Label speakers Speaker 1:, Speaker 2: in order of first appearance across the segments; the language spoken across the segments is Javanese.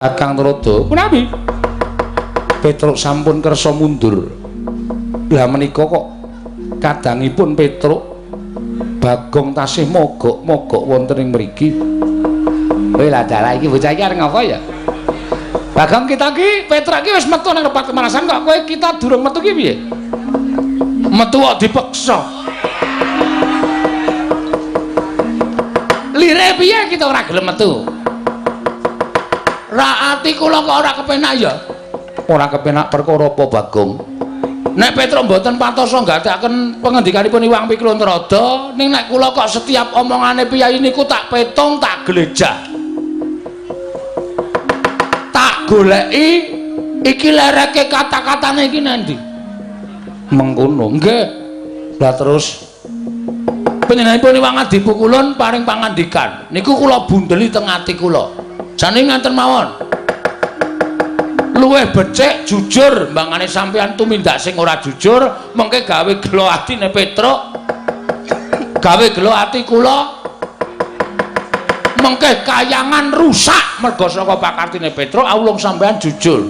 Speaker 1: Kakang Tuladha, punapi? Petruk sampun kersa mundur. Lah menika kok kadangipun Petruk Bagong tasih mogok-mogok wonten ing mriki. Kowe lah dalah iki bocah iki arep ngapa ya? Bagong kita ki Petruk ki wis metu nang repat kemanasan kok kowe kita durung metu ki piye? Metu kok dipeksa. Lire piye kita ora gelem metu? Ra ati kula kok ora kepenak ya? Ora kepenak perkara apa Bagong? Nek Petruk mboten patosa nggatekaken pengendikanipun Iwang Pikluntrada, ning nek kula kok setiap omongane piyayi niku tak petung, tak glejah. Tak goleki iki lereke kata-katane iki nandi? Mengkono. Nggih. Lah terus panjenenganipun Iwang Adipukulun paring pangandikan. Niku kula bundeli teng ati kula. Jane ngaten mawon. Luwih becik jujur mbangane sampeyan tumindak sing ora jujur mengke gawe gelo atine Petruk, gawe gelo ati kula, mengke kayangan rusak merga saka pakartine Petruk. Awulung sampeyan jujur.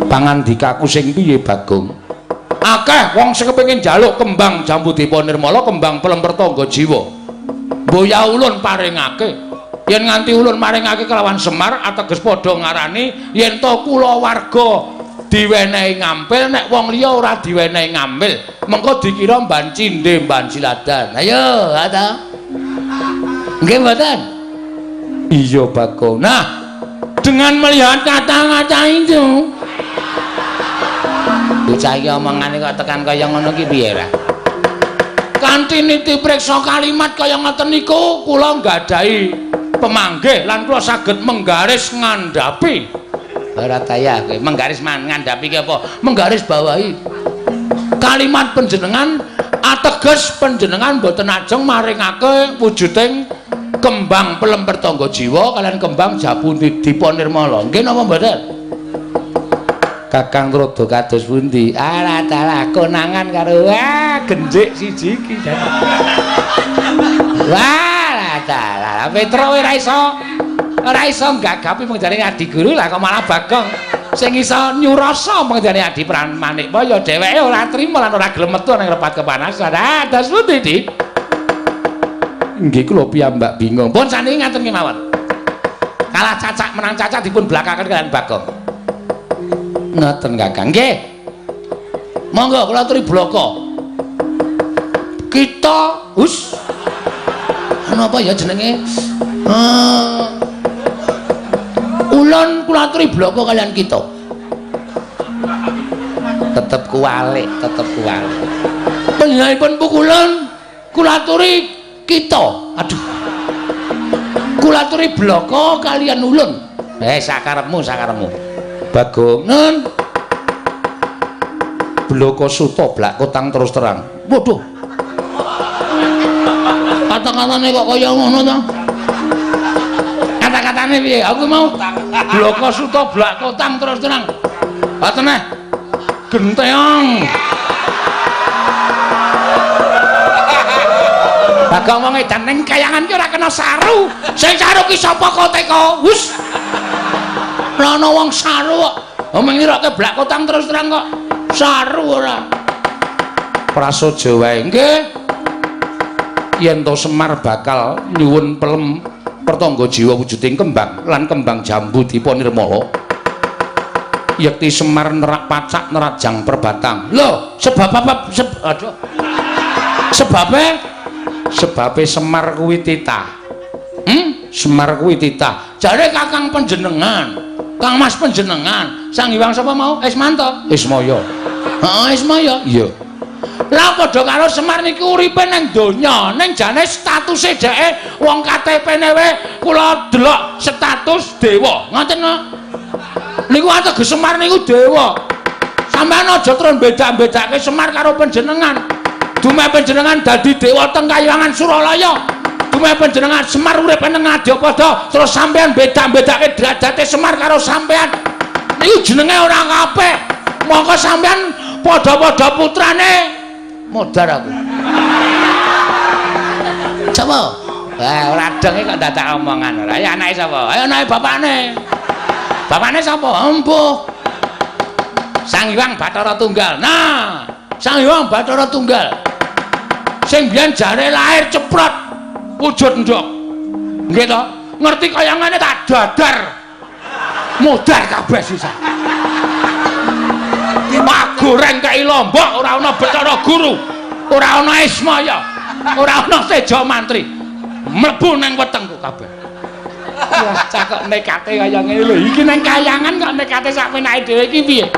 Speaker 1: Pangandikaku sing piye Bagong? Akeh wong sing kepengin njaluk kembang jambu dipa nirmala, kembang pelem pertangga jiwa. Mboya ulun paringake. Yen nganti ulun maringake kelawan Semar ateges padha ngarani yen to kula warga diwenehi ngampil, nek wong liya ora diwenehi ngampil mengko dikira mban cindhe mban siladan. Ayo ta nggih mboten? Iya Bagong. Nah, dengan melihat kata-kata itu bocah iki omongane kok tekan kaya ngono ki piye ra? Kanthi niti priksa kalimat kaya ngoten niku kula nggadahi pemanggih lan kula saged menggaris ngandhapi. Ora daya kowe menggaris ngandhapi ki apa? Menggaris bawahi kalimat panjenengan ateges panjenengan mboten ajeng maringake wujuding kembang pelem pertangga jiwa kalian kembang jambu dipa nirmala. Nggih napa mboten? Kakang Tuladha kados pundi? Alah dalah konangan karo wah genjik siji iki. Wah dalah Petruk ora iso nggagapi pengjane adi guru lah kok malah Bagong sing iso nyurasa pengjane adi Manikmaya dheweke ora trima lan ora gelem metu nang repat kepanasan. Ah, dos pundi, Dik? Nggih kula piyambak bingung. Pun saniki ngaten kemawon. Kalah cacak menang cacak dipun blakaken kalian Bagong. Ngoten Kakang. Nggih. Monggo kula aturi blaka. Kita hus napa ya jenenge? Ulun kula aturi blaka kalian kita. Tetep kuwalik, tetep kuwalik. Panjenenganipun pukulan kula aturi kita. Aduh. Kula aturi blaka kalian ulun. Sakarepmu, sakarepmu. Bagong, nun. Blaka suta blak kotang terus terang. Waduh. Kata-katane kok kaya ngono to? Kata-katane piye? Aku mau blaka suta blak kotang terus terang. Ha teneh. Genteong. Bagong wong edan ning kayangan ki ora kena saru. Sing saru ki sapa koteka? Hus. Ora ana wong saru kok. Wong ngiroke blak kotang terus terang kok saru ora. Prasaja wae. Nggih. Yen to Semar bakal nyuwun pelem pertangga jiwa wujuding kembang lan kembang jambu dipa nirmala. Yekti Semar nerak pacak nerajang perbatang. Lho, sebab apa? Aduh. Sebabe sebabe Semar kuwi titah. Semar kuwi titah. Jare Kakang panjenengan, Kang Mas panjenengan, Sang Hyang sapa mau? Ismanto. Ismaya. Heeh, Ismaya. Iya. Lah padha karo Semar niku uripe nang donya, ning jane statuse dheke wong KTP-ne wae kula delok status dewa. Ngoten kok. Niku ateges Semar niku dewa. Sampeyan aja terus beda-bedake Semar karo panjenengan. Dumeh panjenengan dadi dewa teng Kayangan Suralaya. Dumeh panjenengan Semar urip nang Ngadyapada, terus sampeyan beda-bedake derajate Semar karo sampeyan. Niku jenenge ora kabeh. Mongko sampeyan padha-padha putrane modar aku. Sapa? Wah, ora denge kok dadak omongan ora. Ya anake sapa? Ayo anake bapakne. Bapakne sapa? Empuh. Sang Hyang Bathara Tunggal. Nah, Sang Hyang Bathara Tunggal. Sing biyen jare lahir ceprot wujud ndok. Nggih to? Ngerti kaya ngene tak dadar. Modar kabeh sisa. Goreng kei lombok ora ana Bathara Guru, ora ana Ismaya, ora ana Seja Mantri. Mlebu nang wetengku kabeh. Wah, cah kok nekate kaya ngene lho. Iki nang kayangan kok nekate sak penake dhewe iki piye?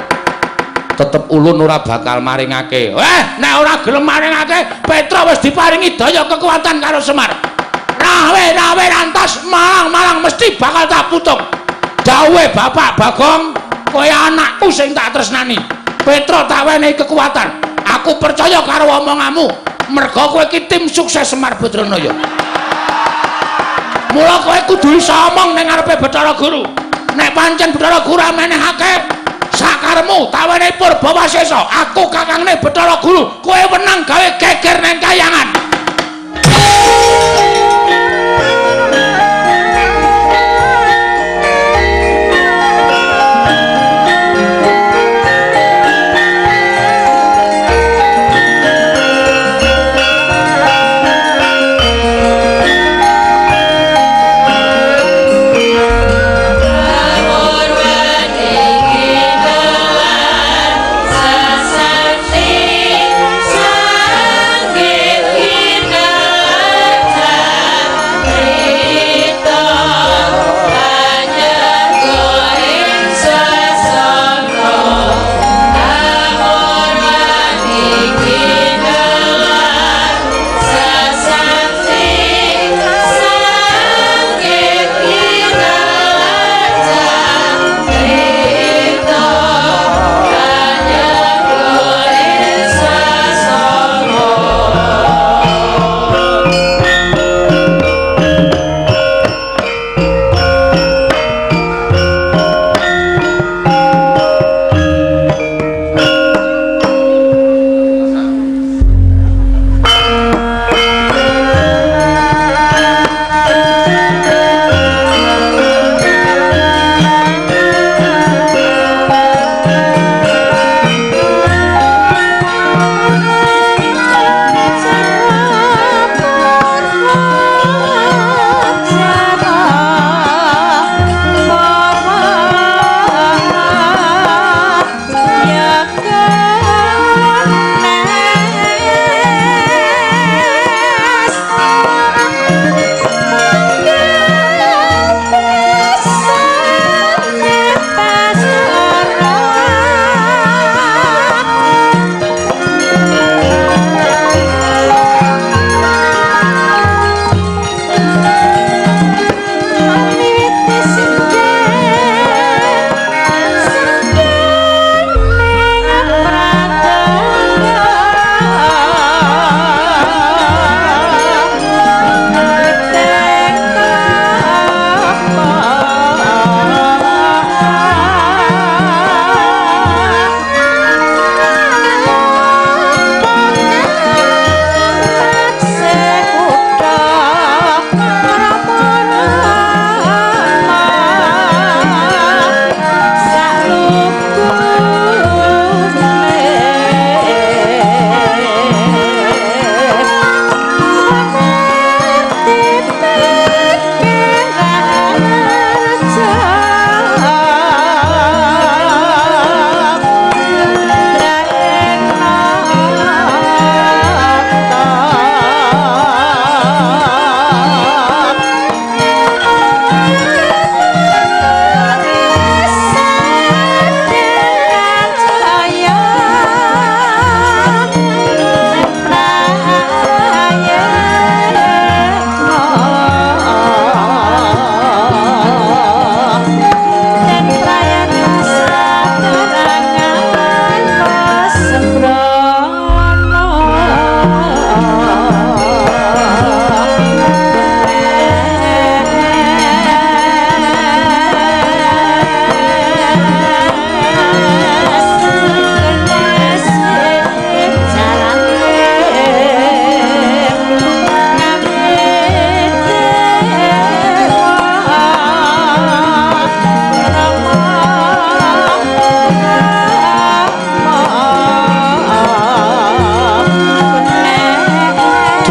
Speaker 1: Tetep ulun ora bakal maringake. Eh, nek ora gelem maringake, Petra wis diparingi daya kekuatan karo Semar. Rawe-rawe rantas malang-malang mesti bakal tak putung. Dawuhe Bapak Bagong, kowe anakku sing tak tresnani. Petra tak wenehi kekuatan. Aku percaya karo omonganmu. Merga kowe iki tim sukses Semar Badranaya. Mula kowe kudu iso omong ning ngarepe Bathara Guru. Nek pancen Bathara Guru menehake sakaremu tak wenehi purba wasesa. Aku kakangne Bathara Guru, kowe wenang gawe geger ning kayangan.
Speaker 2: Sanggit kinarja.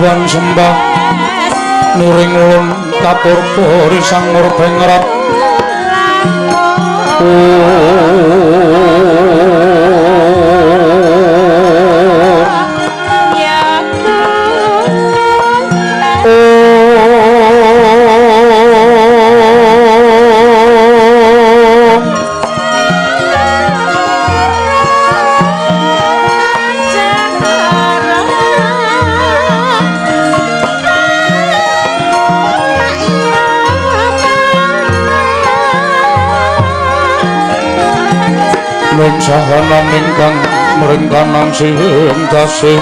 Speaker 1: Kawan sembah nuring ulun kapurpa risang murbengrat. Ning sahanan ingkang mringkanan sing tasih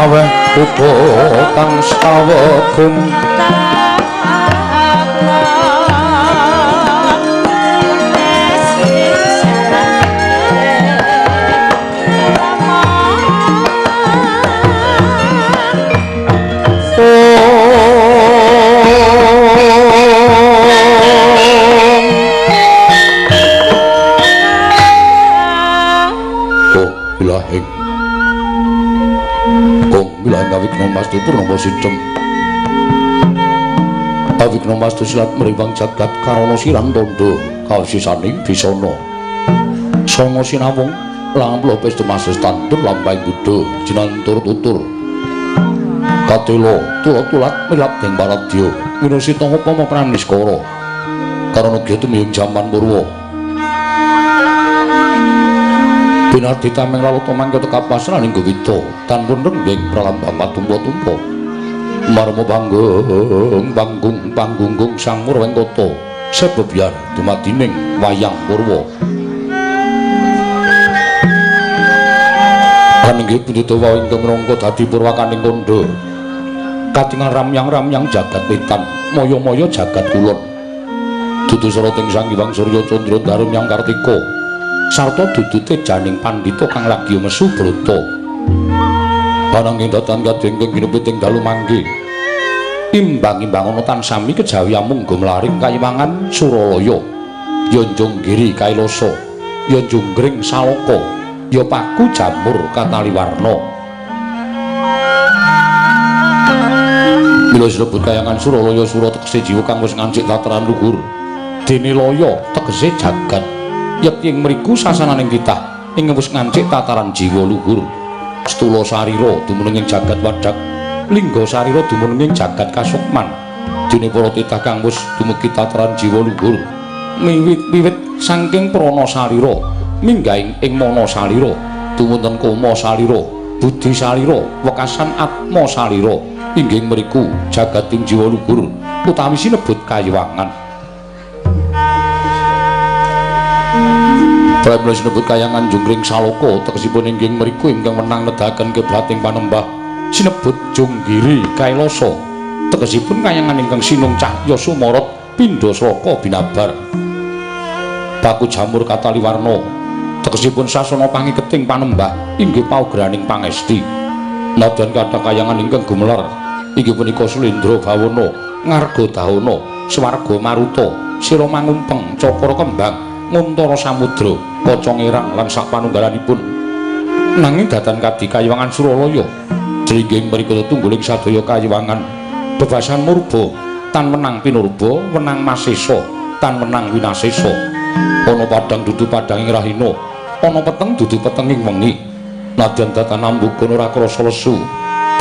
Speaker 1: aweh uga kang sawegung. Oh, ilahing Awigna Mastu Purnama Sidhem. Awigna Mastu silat mriwang jagat karana siran tandha kawisisaning bisana. Sanga sinawung lampuh pestu masus tandur lampahing buddha jinantur tutur. Katela tula-tulat milap ing paradya winusita upama praniskara. Karana gya tumiyung jaman purwa. Binardi tameng laluta mangke kapasraning gowita tanpun rengging pralambang patumpa-tumpa. Marma panggung panggung panggunggung sang Murwengkata sebebyar dumadining wayang purwa. Kaninggih pundita ingkang minangka dadi purwakaning kandha. Katingal ramyang-ramyang jagat wetan, maya-maya jagat kulon. Dudu sarating Sang Hyang Surya Candra Darum Yang Kartika. Sarta dudu tejaning pandhita kang lagi mesu brata. Ananging datan kadhe ingkang ginepit ing dalu mangke. Imbang-imbang ana tansami kejawi amung gumlaring kayiwangan Suralaya. Ya Njonggiri Kailasa, ya Jonggring Salaka, ya Paku Jamur Kataliwarna. Mila sinebut kayangan Suralaya sura tegese jiwa kang wis ngancik tataran luhur. Dene laya tegese jagat. Yekti ing mriku sasananing titah ing wis ngancik tataran jiwa luhur. Stula sarira dumunung ing jagat wadak, lingga sarira dumunung ing jagat kasukman. Dene para titah kang wis dumugi tataran jiwa luhur miwit-wiwit saking prana sarira minggahing ing mana sarira dumunten koma sarira budi sarira wekasan atma sarira inggih mriku jagating jiwa luhur utawi sinebut kayiwangan. Pramila sinebut kayangan Jonggring Salaka tegesipun inggih mriku ingkang wenang nedahaken kiblating panembah sinebut Jonggiri Kailasa tegesipun kayangan ingkang sinung cahya sumorot pindha sloka binabar. Paku Jamur Kataliwarna tegesipun sasana pangiketing panembah inggih paugraning pangesti. Nadyan kathah kayangan ingkang gumelar inggih punika Sulindra Bawana, Ngarga Dahana, Swarga Maruta, Sira Mangumpeng, Cakra Kembang, Nguntara Samudra, Kaca Ngerang lan sapanunggalanipun. Nanging datan kadi kayiwangan Suralaya jringging mriku tetungguling sadaya kayiwangan bebasan murba tan wenang pinurba, wenang masesa tan wenang winasesa. Ana padhang dudu padhanging rahina, ana peteng dudu petenging wengi. Nadyan datan ambuka ora krasa lesu,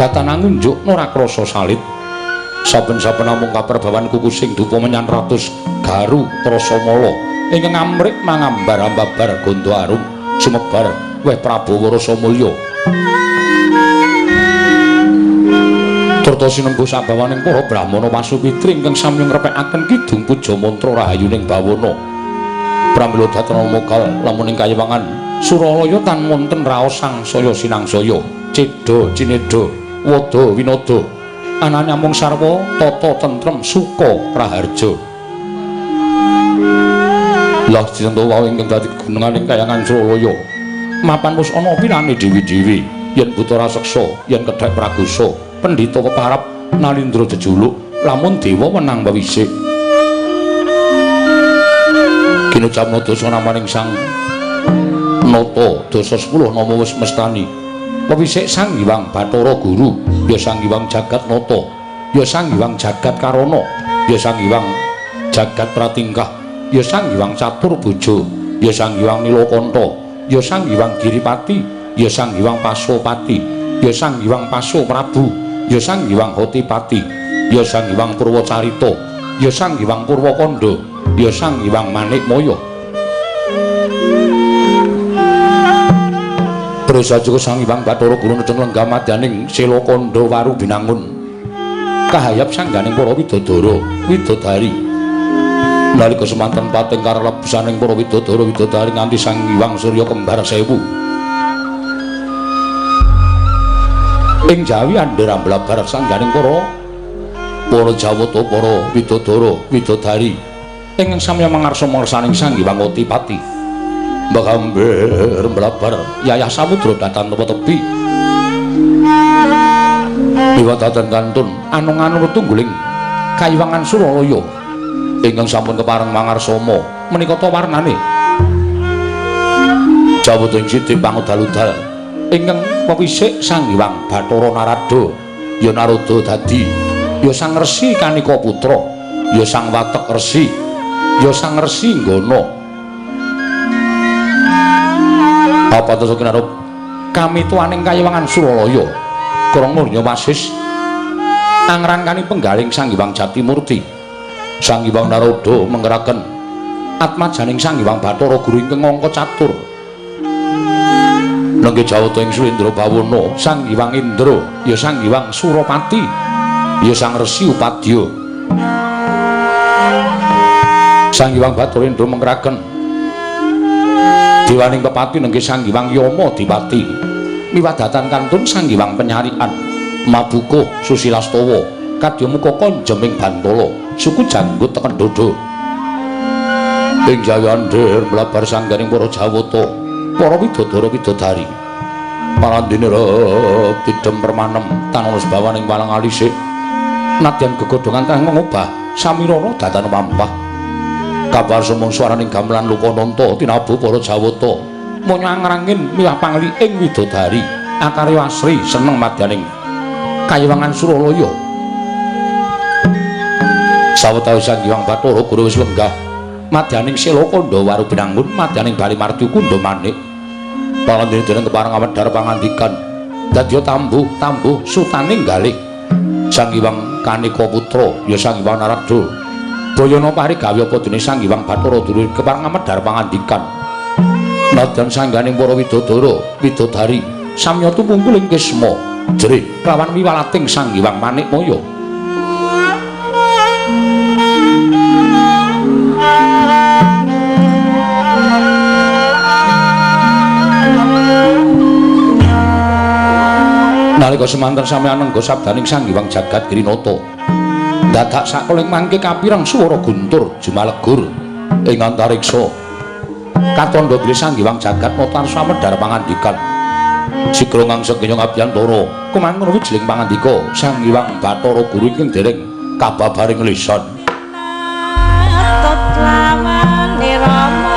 Speaker 1: datan angunjuk ora krasa salit. Saben-saben namung kaperbawan kukusing dupa menyan ratus garu trasamala ingkang amrik mangambar ambabar gandha arum sumebar weh Prabawa rasa mulya. Turta sinembuh sabawaning para brahmana Wasupitri ingkang sami ngrepekaken kidung puja mantra rahayuning bawana. Pramila dhateng mokal lamun ing kayiwangan Suralaya tan wonten raos sangsaya sinangsaya, cedha cinedha, wada winada. Anane amung sarwa tata tentrem suka raharja. Lah dinten wau ingkang dadi gunungan ing kayangan Suralaya. Mapan wis ana pilane dewi-dewi, yen buta raseksa, yen kedhek pragosa, pendhita peparap nalindra jejuluk, lamun dewa wenang wewisik. Kinocamna dasa namaning Sang Nata dasa 10 nama wis mestani. Wewisik Sang Hyang Bathara Guru, ya Sang Hyang Jagat Nata, ya Sang Hyang Jagat Karana, ya Sang Hyang Jagat Pratingkah, ya Sang Hyang Catur Bojo, ya Sang Hyang Nilakanta, ya Sang Hyang Giripati, ya Sang Hyang Pasopati, ya Sang Hyang Paso Prabu, ya Sang Hyang Hotipati, ya Sang Hyang Purwacarita, ya Sang Hyang Purwakanda, ya Sang Hyang Manikmaya. Terus aja Sang Hyang Bathara Guru nedheng lenggah madyaning Selakanda Waru Binangun. Kahayap sangganing para widodara, widodari. Nalika semanten pating karelebusaning para widodara widodari nganti Sang Hyang Surya kembar sewu. Ing Jawi andher amblabar sangganing para Jawata, para widodara widodari ingkang samya mangarsa mangersaning Sang Hyang Otipati. Mbahambir mblabar yayah samudra datan tepi tepi. Miwadatan kantun anung-anung tungguling kayiwangan Suralaya ingkang sampun kepareng mangarsama menika ta warnane. Jawata ing sithik pangudal-udal ingkang pewisik Sang Hyang Bathara Narada, ya Narada dadi, ya Sang Resi Kanika Putra, ya Sang Watek Resi, ya Sang Resi Nggana. Apa terus kinarup kami tuaning kayiwangan Suralaya krana nurnya wasis angrangkani penggaling Sang Hyang Jatimurti. Sang Hyang Narada menggeraken atmajaning Sang Hyang Bathara Guru ingkang angka catur. Nengge Jawata ing Sulindra Bawana Sang Hyang Indra, ya Sang Hyang Surapati, ya Sang Resi Upadya. Sang Hyang Bathara Indra menggeraken dewaning pepati nengge Sang Hyang Yama Dipati. Miwadatan kantun Sang Hyang Penyarian Mabukuh Susilastawa kadya muka konjeming bantala suku janggut teken dodo. Ing jayandher mlabar sangganing para Jawata, para widodara widodari. Parandene rep tidhem permanem tanana sebawaning walang alisik. Nadyan gegodhongan kang ngobah samirana datan wampah. Kabar sumung swaraning gamelan Lokananta tinabuh para Jawata monya angrangin miwah pangli ing widodari akarya asri seneng madyaning kayiwangan Suralaya. Sawetawis Sang Hyang Bathara Guru wis lenggah madyaning Selakanda Waru Binangun madyaning Bali Mardi Kundha Manik. Parandene dereng kepareng amedhar pangandikan dadya tambuh-tambuh sutaning galih Sang Hyang Kanika Putra, ya Sang Hyang Narada. Bayana pari gawe apa dene Sang Hyang Bathara Guru kepareng amedhar pangandikan. Nadyan sangganing para widodara widodari samya tumungkul ing kisma jerih kelawan wiwalating Sang Hyang Manikmaya. Nalika semanten samya nengga sabdaning Sang Hyang Jagat Girinata, dadak sakeling mangke kapireng swara guntur jumalegur ing antariksa. Katandha bilih Sang Hyang Jagat Nata arsa medhar pangandikan. Sigra ngangsek kenya ngabiyantara kumangun wijiling pangandika Sang Hyang Bathara Guru ingkang dereng kababaring lisan.
Speaker 2: Tut lawane Rama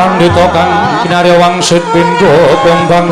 Speaker 1: Pandhita kang kinarya wangsit pindha kembang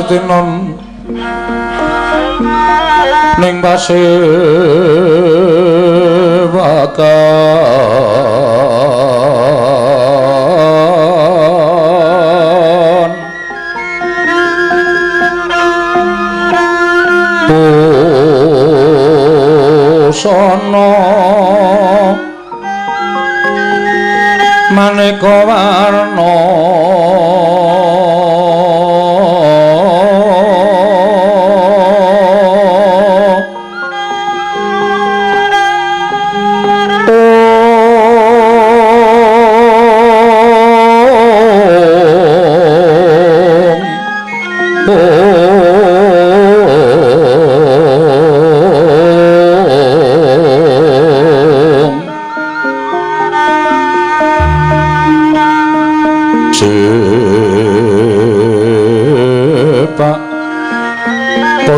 Speaker 1: Katinon ning pasewakan busana maneka warna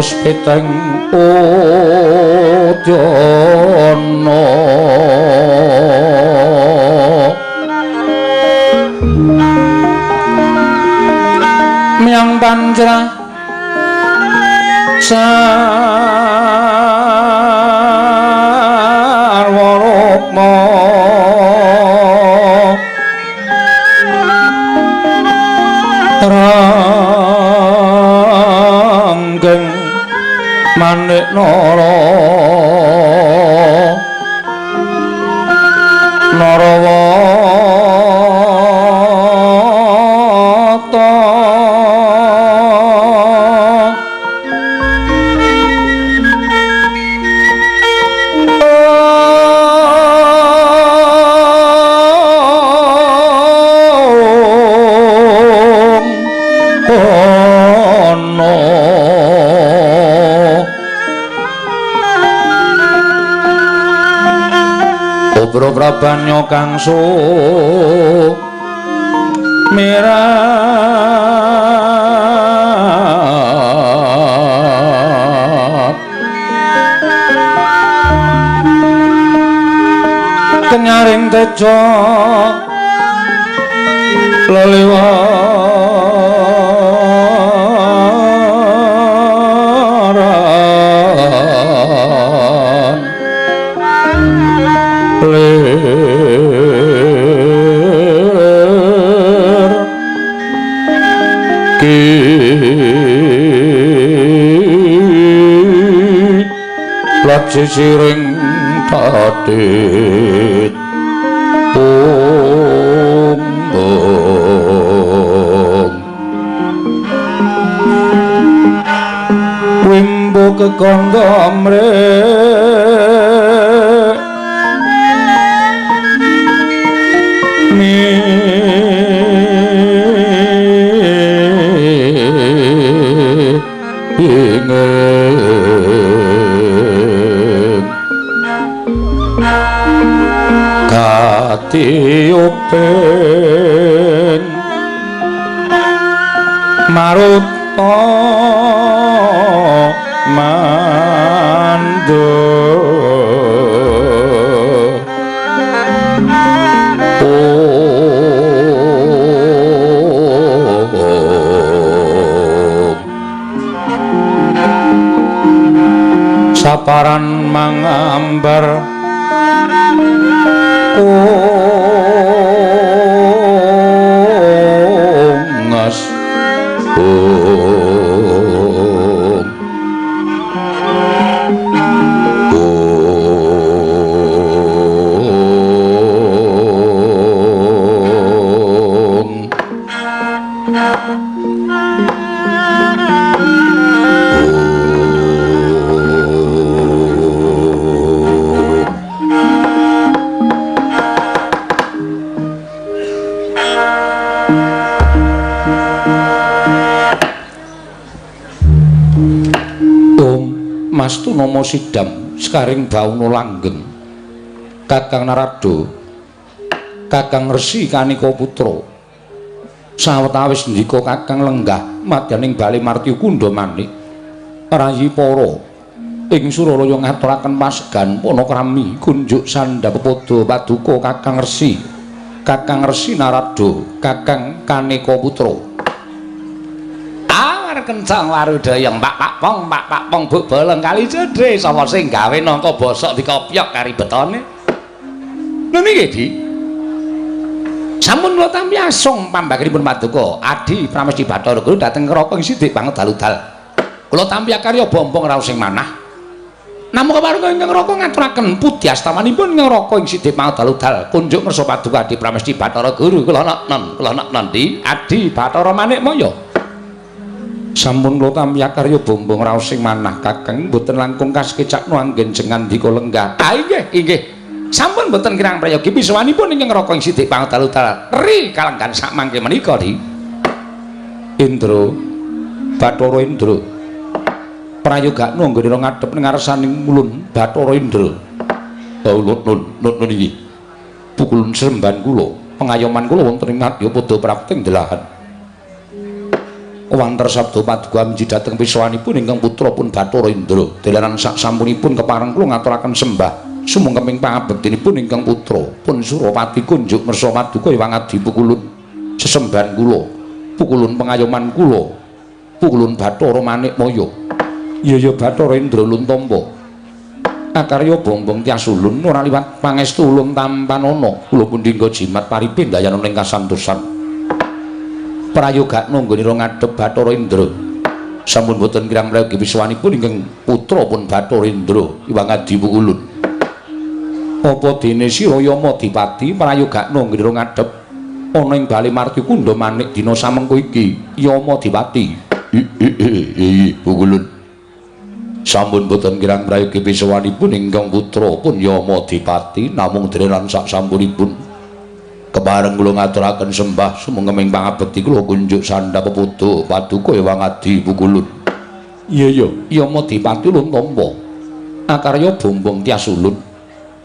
Speaker 1: puspiteng udana miyang panjra sarwa rukma ranggeng manik nara narawata Obro prabanyo kang sumirat kenyaring tejo leliwaran lir ki lap sisiring tatit punggung wimbo kekandha mrek ingin katiyuping maruta mandha saparan mangambar ungas Mastu nama sidam sekaring bauna langgeng Kakang Narada Kakang Resi Kanika Putra sawetawis ndika Kakang lenggah madyaning bale martya kundha manik rayi para ing Suralaya ngaturaken pasegan panakrami kunjuk sandha pepada paduka Kakang Resi Kakang Resi Narada Kakang Kanika Putra. War kencang warudayang pak pak pong pak pak pong buk bolong kali jedhe sapa sing gawe nangka bosok dikopyok kari betone. Lho niki Di. Sampun kula tampi asung pambakinipun paduka Adi Pramesti Bathara Guru dhateng Raka ing Sidik Pangedal-udal. Kula tampi akarya bombong raos sing manah. Namung kepareng ingkang Raka ngaturaken pudyastamanipun ing Raka ing Sidik Pangedal-udal kunjuk ngersa paduka Adi Pramesti Bathara Guru kula non kula non di Adi Bathara Manikmaya. Sampun kula tampi akarya bombong raos sing manah Kakang mboten langkung kasekecakno anggen jengandika lenggah. Ah inggih inggih. Sampun mboten kirang prayogi pisuwanipun ingkang Raka ing Sidik Pangedal-udal ri kalenggan sak mangke menika Di. Indra Bathara Indra prayogakno anggone ngadhep ning ngarsaning ulun Bathara Indra. Ulun nun nun iki. Pukulun seremban kula, pengayoman kula wonten ing madyapada prapting delahan. Wanter sabda paduka amji dhateng pisuwanipun ingkang putra pun Bathara Indra. Delanan sak sampunipun kepareng kula ngaturaken sembah sumengkeming pangabektinipun ingkang putra pun Surapati kunjuk ngersa paduka Hyang Adi pukulun sesembahan kula, pukulun pengayoman kula, pukulun Bathara Manikmaya. Iya ya Bathara Indra ulun tampa. Akarya bombong tias ulun ora liwat pangestu ulun tampanana. Kula pundi nggo jimat paripe ndayana ing kasantosan. Prayogakno nggonira ngadhep Bathara Indra. Sampun boten kirang prayogi pisuwanipun ingkang putra pun Bathara Indra Hyang Adi Pukulun. Apa dene sira Yama Dipati prayogakno nggonira ngadhep ana ing bale Martyakunda manik dina samengko iki Yama Dipati. I Pukulun. Sampun boten kirang prayogi pisuwanipun ingkang putra pun Yama Dipati namung drenan sak sampunipun kepareng kula ngaturaken sembah sumengkeming pangabekti kula kunjuk sandhap peputu paduka Hyang Adi Pukulun. Iya ya Yama Dipati ulun tampa akarya bombong tias ulun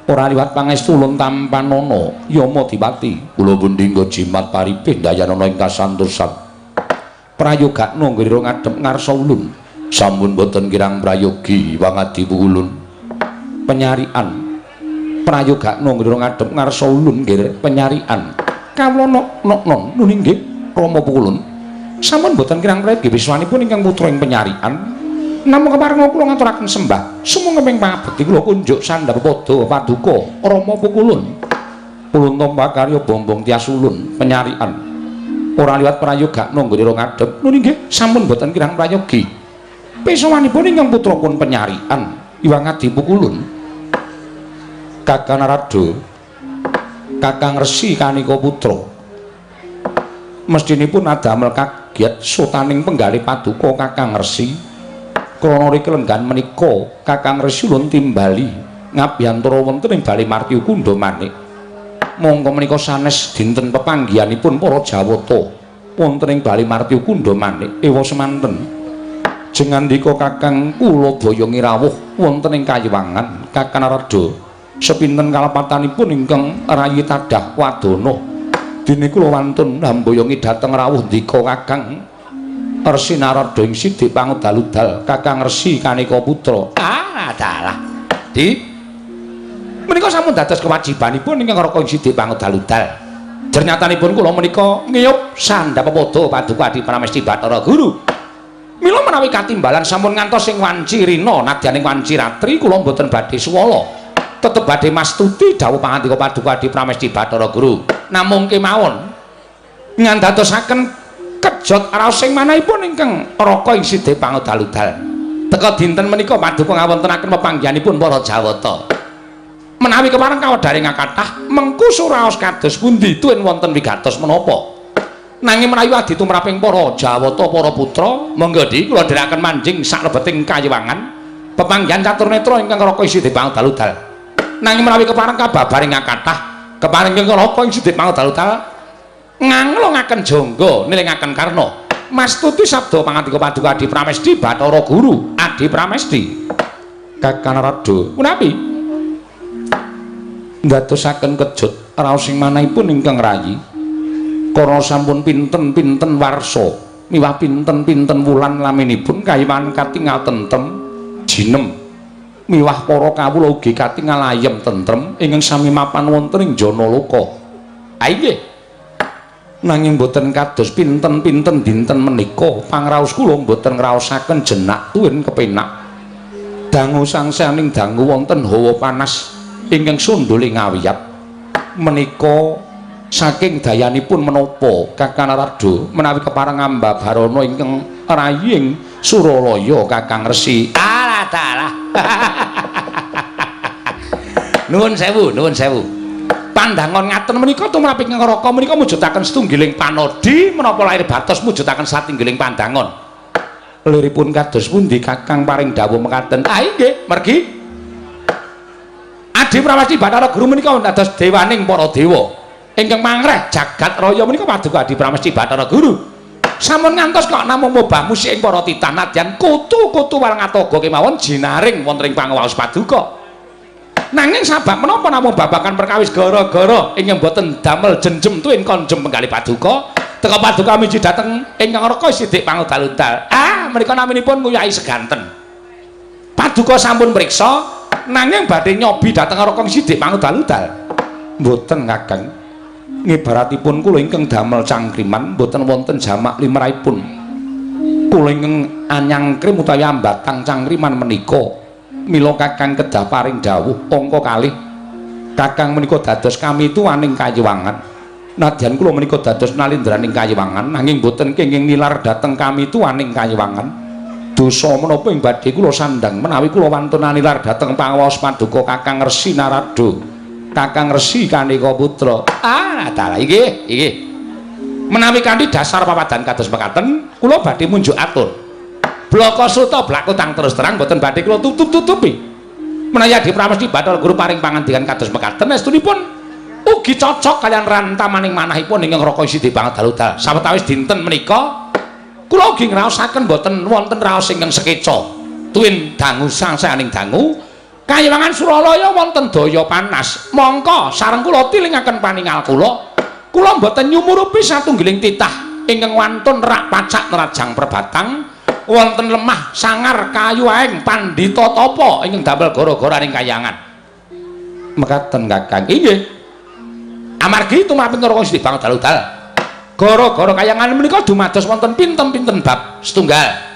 Speaker 1: ora liwat pangestu ulun tampanana Yama Dipati. Kula pundi nggo jimat paripe ndayanana ing kasantosan. Prayogakno nggonira ngadhep ngarsa ulun. Sampun boten kirang prayogi Hyang Adi Pukulun. Penyarian prayogakno nggonira ngadhep ngarsa ulun nggih penyarian. Kawula nok non nuni nggih Rama Pukulun. Sampun boten kirang prayogi wiswanipun ingkang putra ing penyarian. Namung kepareng kula ngaturaken sembah sumengkeming pangabekti kula kunjuk sandhap pada paduka Rama Pukulun. Ulun tampa karya bombong tias ulun penyarian. Ora liwat prayogakno nggonira ngadhep nuni nggih sampun boten kirang prayogi. Pesawanipun ingkang putra pun penyarian Hyang Adi Pukulun. Kakang Narada Kakang Resi Kanika Putra mestinipun adamel kaget sotaning penggalih paduka Kakang Resi krana kelenggan menika Kakang Resi ulun timbali ngabiyantara wonten ing bale Martyakunda manik. Mongko menika sanes dinten pepanggihanipun para Jawata wonten ing bale Martyakunda manik ewa semanten. Jengandika Kakang kula boyongi rawuh wonten ing kayiwangan Kakang Narada sepinten kalepatanipun ingkang rayi tadah wadana dene kula wantun hamboyongi dhateng rawuh ndika Kakang Resi Narada ing Sidik Pangudal-udal Kakang Resi Kanika Putra. Ah dalah Di menika sampun dados kewajibanipun ingkang Raka ing Sidik Pangudal-udal. Jernyatanipun kula menika ngiyup sandhap pepada paduka Adi Pramesti Bathara Guru. Mila menawi katimbalan sampun ngantos ing wanci rina nadyan ing wanci ratri kula mboten badhe suwala. Tetep badhe mastuti dawuh pangandika paduka Adi Pramesti Bathara Guru. Namung kemawon ngandadosaken kejot raos sing manahipun ingkang Raka ing Sidik Pangudal-udal. Teka dinten menika paduka ngawontenaken pepanggihanipun para Jawata. Menawi kepareng kawedhare ngakathah mengku suraos kados pundi tuwin wonten wigatos menapa. Nanging menawi adi tumraping para Jawata para putra monggo Di kula dherekaken manjing saklebeting kayiwangan pepanggihan catur netra ingkang Raka ing Sidik Pangudal-udal. Nanging menawi kepareng kababaring ngakathah kepareng ingkang Raka ing Sidik Pangudal-udal nganglungaken jangga nilingaken karna mastuti sabda pangandika paduka Adi Pramesti Bathara Guru Adi Pramesti. Kakang Narada punapi ndadosaken kejut raos sing manahipun ingkang rayi karana sampun pinten-pinten warsa miwah pinten-pinten wulan laminipun kayiwan katingal tentrem jinem miwah para kawula ugi katingal ayem tentrem ingkang sami mapan wonten ing Janaloka. Ha inggih. Nanging boten kados pinten-pinten dinten menika pangraos kula boten ngraosaken jenak tuwin kepenak. Dangu sangsaning dangu wonten hawa panas ingkang sundhuli ngawiyat. Menika saking dayanipun menapa Kakang Narada menawi kepareng ambabarana ingkang raying Suralaya Kakang Resi. Dalah dalah. Nuwun sewu, nuwun sewu. Pandangan ngaten menika tumrap ingkang Raka menika mujudaken setunggiling panodi menapa lahir batos mujudaken satunggiling pandangan. Liripun kados pundi Kakang paring dawuh mekaten? Ah inggih, mergi Adi Pramesti Bathara Guru menika dados dewaning para dewa. Ingkang mangreh jagat raya menika paduka Adi Pramesti Bathara Guru. Sampun ngantos kok namung mobah musik ing para titan nadyan kutu-kutu walngataga kemawon jinaring wonten ing pangawaos paduka. Nanging sabab menapa namung babagan perkawis gara-gara ingkang boten damel jenjem tuwin konjem penggalih paduka, teka paduka miji dhateng ingkang Raka sidik pangudal-udal. Ah, menika naminipun Nguyahi Seganten. Paduka sampun mriksa nanging badhe nyobi dhateng Raka sidik pangudal-udal. Mboten Kakang. Ngibaratipun kula ingkang damel cangkriman mboten wonten jamak limrahipun. Kula ingkang anyangkrim utawi ambatang cangkriman menika. Mila Kakang kedah paring dawuh angka kalih. Kakang menika dados kamituwaning kayiwangan. Nadyan kula menika dados nalindraning kayiwangan nanging boten kenging nilar dhateng kamituwaning kayiwangan. Dosa menapa ing badhe kula sandhang menawi kula wantun nilar dhateng pangawaos paduka Kakang Resi Narada. Kakang Resi Kaneka Putra. Ah, dalah inggih, inggih. Menawi kanthi dasar papadan kados mekaten, kula badhe munjuk atur. Blaka suta blakutang terus terang boten badhe kula tutup-tutupi. Menawi Adi Pramesti Bathara Guru paring pangandikan kados mekaten estunipun ugi cocok kalian rantamaning manahipun ingkang Raka Sidi Pangdaludal. Sawetawis dinten menika kula ugi ngraosaken boten wonten raos ingkang sekeca. Tuwin dangu sangsaning dangu kayiwangan Suralaya wonten daya panas. Mongko sareng kula tilingaken paningal kula. Kula boten nyumurupi satunggiling titah ingkang wantun rak pacak nerajang perbatang. Wonten lemah sangar kayu aeng pandhita tapa ingkang damel gara-gara ing kayangan. Mekaten Kakang. Inggih. Amargi tumraping Raka Sidi Pangdaludal. Gara-gara kayangan menika dumados wonten pinten-pinten bab setunggal.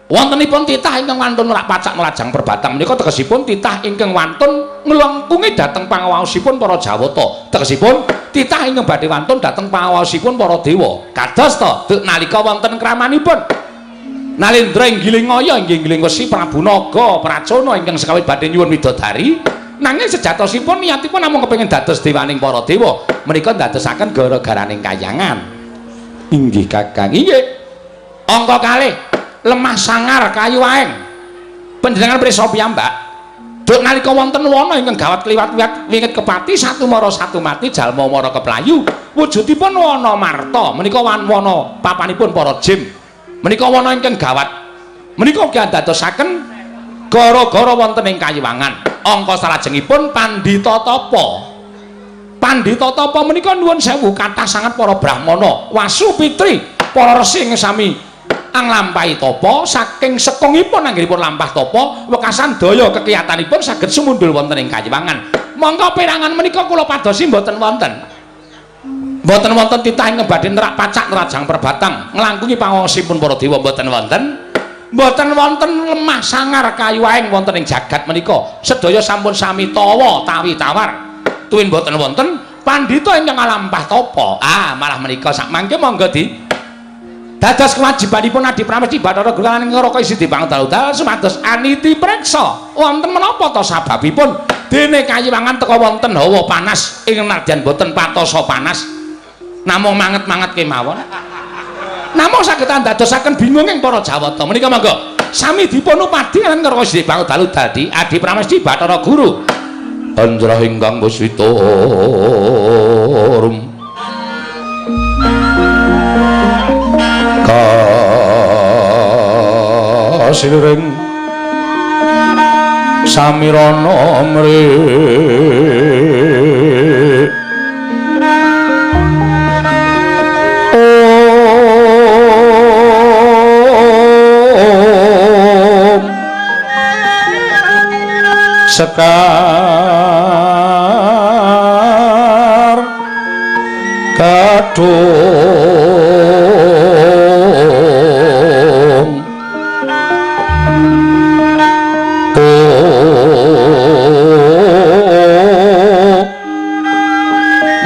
Speaker 1: Wontenipun titah ingkang wantun rak pacak nglajang perbatang menika tegesipun titah ingkang wantun nglengkungi dhateng pangawaosipun para Jawata. Tegesipun titah ingkang badhe wantun dhateng pangawaosipun para dewa. Kados to nalika wonten kramanipun Nalendra inggiling ngaya inggih giling wesi Prabu Naga Pracona ingkang sekawit badhe nyuwun widodari nanging sejatosipun niatipun namung kepengin dados dewaning para dewa menika ndadosaken gara-garaning kayangan. Inggih Kakang. Inggih. Angka kalih lemah sangar kayu aeng. Panjenengan prisa piyambak. Duk nalika wonten wana ingkang gawat kliwat-liwat wingit kepati satu mara satu mati jalma mara keplayu. Wujudipun wana marta menika wana papanipun para jim. Menika wana ingkang gawat. Menika ugi andadosaken gara-gara wonten ing kayiwangan. Angka salajengipun pandhita tapa. Pandhita tapa menika nuwun sewu kathah sanget para brahmana, wasu pitri, para resi ingkang sami anglampahi tapa saking sekungipun anggenipun lampah tapa wekasan daya kekiyatanipun saged sumundul wonten ing kayiwangan. Mongko perangan menika kula padosi mboten wonten. Mboten wonten titah ingkang badhe nerak pacak nerajang perbatang nglangkungi pangaosipun para dewa mboten wonten. Mboten wonten lemah sangar kayu aeng wonten ing jagat menika. Sedaya sampun sami tawa tawi tawar. Tuwin mboten wonten pandhita ingkang nglampah tapa. Ah, malah menika sak mangke monggo di dados kewajibanipun Adi Pramesti Bathara Guru lan Raka Sidi Pangdaludal supados aniti preksa wonten menapa ta sababipun dene kayiwangan teka wonten hawa panas ing nadyan boten patosa panas namung manget-manget kemawon namung saged andadosaken bingung ing para Jawata menika monggo sami dipun upadi lan Raka Sidi Pangdaludal di Adi Pramesti Bathara Guru anjrah ingkang buswita rum kasiring samirana mri om sekar Kadung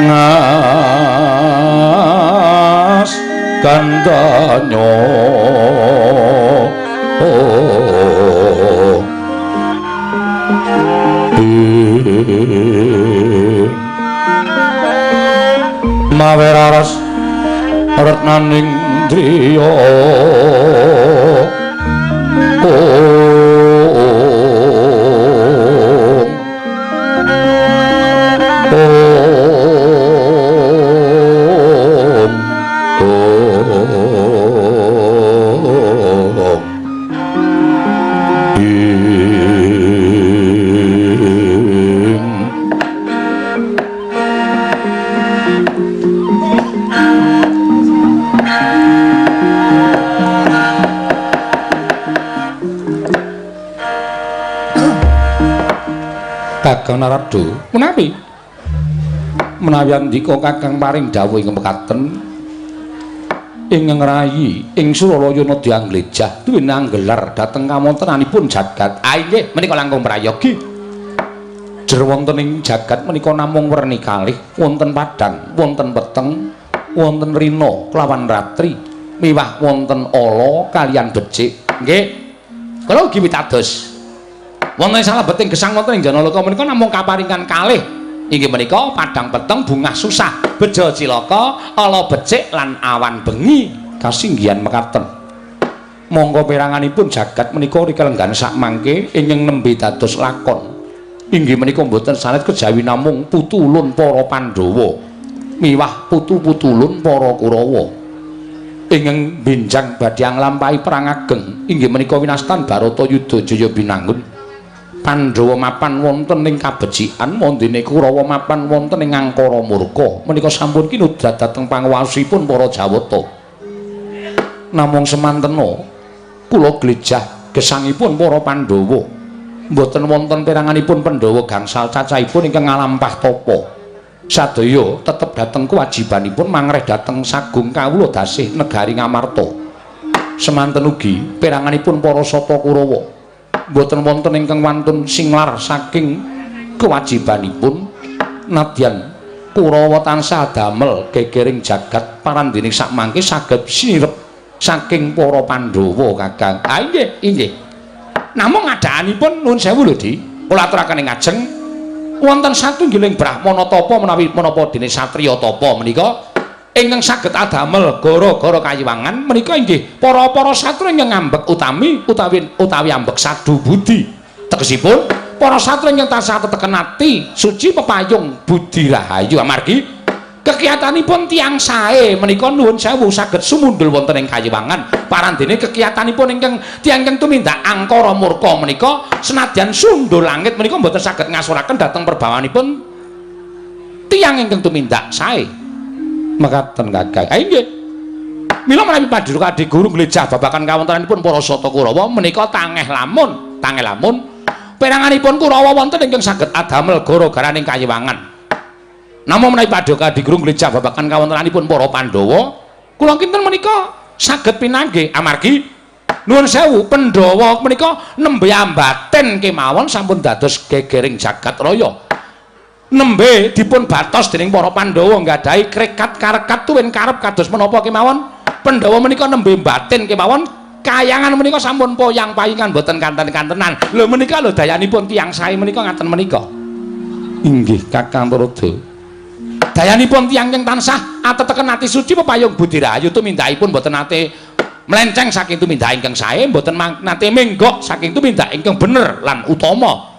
Speaker 1: ngas gandanyo mawe raras retnaning driya. Kakang Narada, menawi menawi andika Kakang paring dawuh ing mekaten ingkang ngrayi ing Suralaya nedya anglejah duwe anggelar dhateng kawontenanipun jagat. Ah inggih menika langkung prayogi. Jer wonten ing jagat menika namung werni kalih, wonten padhang, wonten peteng, wonten rina kelawan ratri, miwah wonten ala kaliyan becik. Nggih. Kula ugi pitados. Wonten ing salebeting gesang wonten ing Janaloka menika namung kaparingan kalih. Inggih menika padhang peteng, bungah susah, bejo cilaka, ala becik lan awan bengi. Kasinggihan mekaten. Mongko peranganipun jagat menika rikelenggan sakmangke ingkang nembe dados lakon. Inggih menika mboten sanes kejawi namung putu ulun para Pandhawa miwah putu-putu ulun para Kurawa. Ingkang benjang badhe nglampahi perang ageng inggih menika winastan Baratayuda Jaya Binangun. Pandhawa mapan wonten ing kabecikan wondene Kurawa mapan wonten ing angkara murka menika sampun kinudrat dhateng panguwasipun para Jawata. Namung semantena kula glejah gesangipun para Pandhawa mboten wonten peranganipun Pandhawa gangsal cacahipun ingkang ngalampah tapa. Sadaya tetep dhateng kewajibanipun mangreh dhateng sagung kawula dasih negari Ngamarta. Semanten ugi peranganipun para Sata Kurawa mboten wonten ingkang wantun singlar saking kewajibanipun nadyan Kurawa tansah damel gegering jagat parandene sakmangke saged sinirep saking para Pandhawa Kakang. Ah inggih, inggih. Namung adaanipun nuwun sewu lho Di, kula aturaken ing ngajeng wonten satunggiling brahmana tapa menawi menapa dene satriya tapa menika ingkang saged adamel gara-gara kayiwangan menika inggih para-para satria ingkang ngambek utami utawi ambek sadu budi. Tegesipun para satria ingkang tansah teteken ati suci pepayung budi rahayu. Amargi kekiyatanipun tiyang sae menika nuwun sewu saged sumundul wonten ing kayiwangan. Parandene kekiyatanipun ingkang tiyang ingkang tumindak angkara murka menika senadyan sundul langit menika mboten saged ngasoraken dhateng perbawanipun tiyang ingkang tumindak sae. Mekaten Kakang. Ah inggih. Mila menawi paduka Adi Guru nglejah babagan kawontenanipun para Sata Kurawa menika tangeh lamun, tangeh lamun peranganipun Kurawa wonten ingkang saged adamel gara-garaning kayiwangan. Namung menawi paduka Adi Guru nglejah babagan kawontenanipun para Pandhawa, kula kinten menika saged pinanggih amargi nuwun sewu Pandhawa menika nembe ambaten kemawon sampun dados gegering jagat raya. Nembe dipun batos dening para Pandhawa nggadahi krekat karekat tuwin karep kados menapa kemawon Pandhawa menika nembe batin kemawon kayangan menika sampun poyang payingan boten kanten-kantenan. Lho menika lho dayanipun tiyang sae menika ngaten menika. Inggih Kakang Narada. Dayanipun tiyang ingkang tansah ateteken ati suci pepayung budi rahayu tumindakipun boten nate melenceng saking tumindak ingkang sae, boten nate menggok saking tumindak ingkang bener lan utama.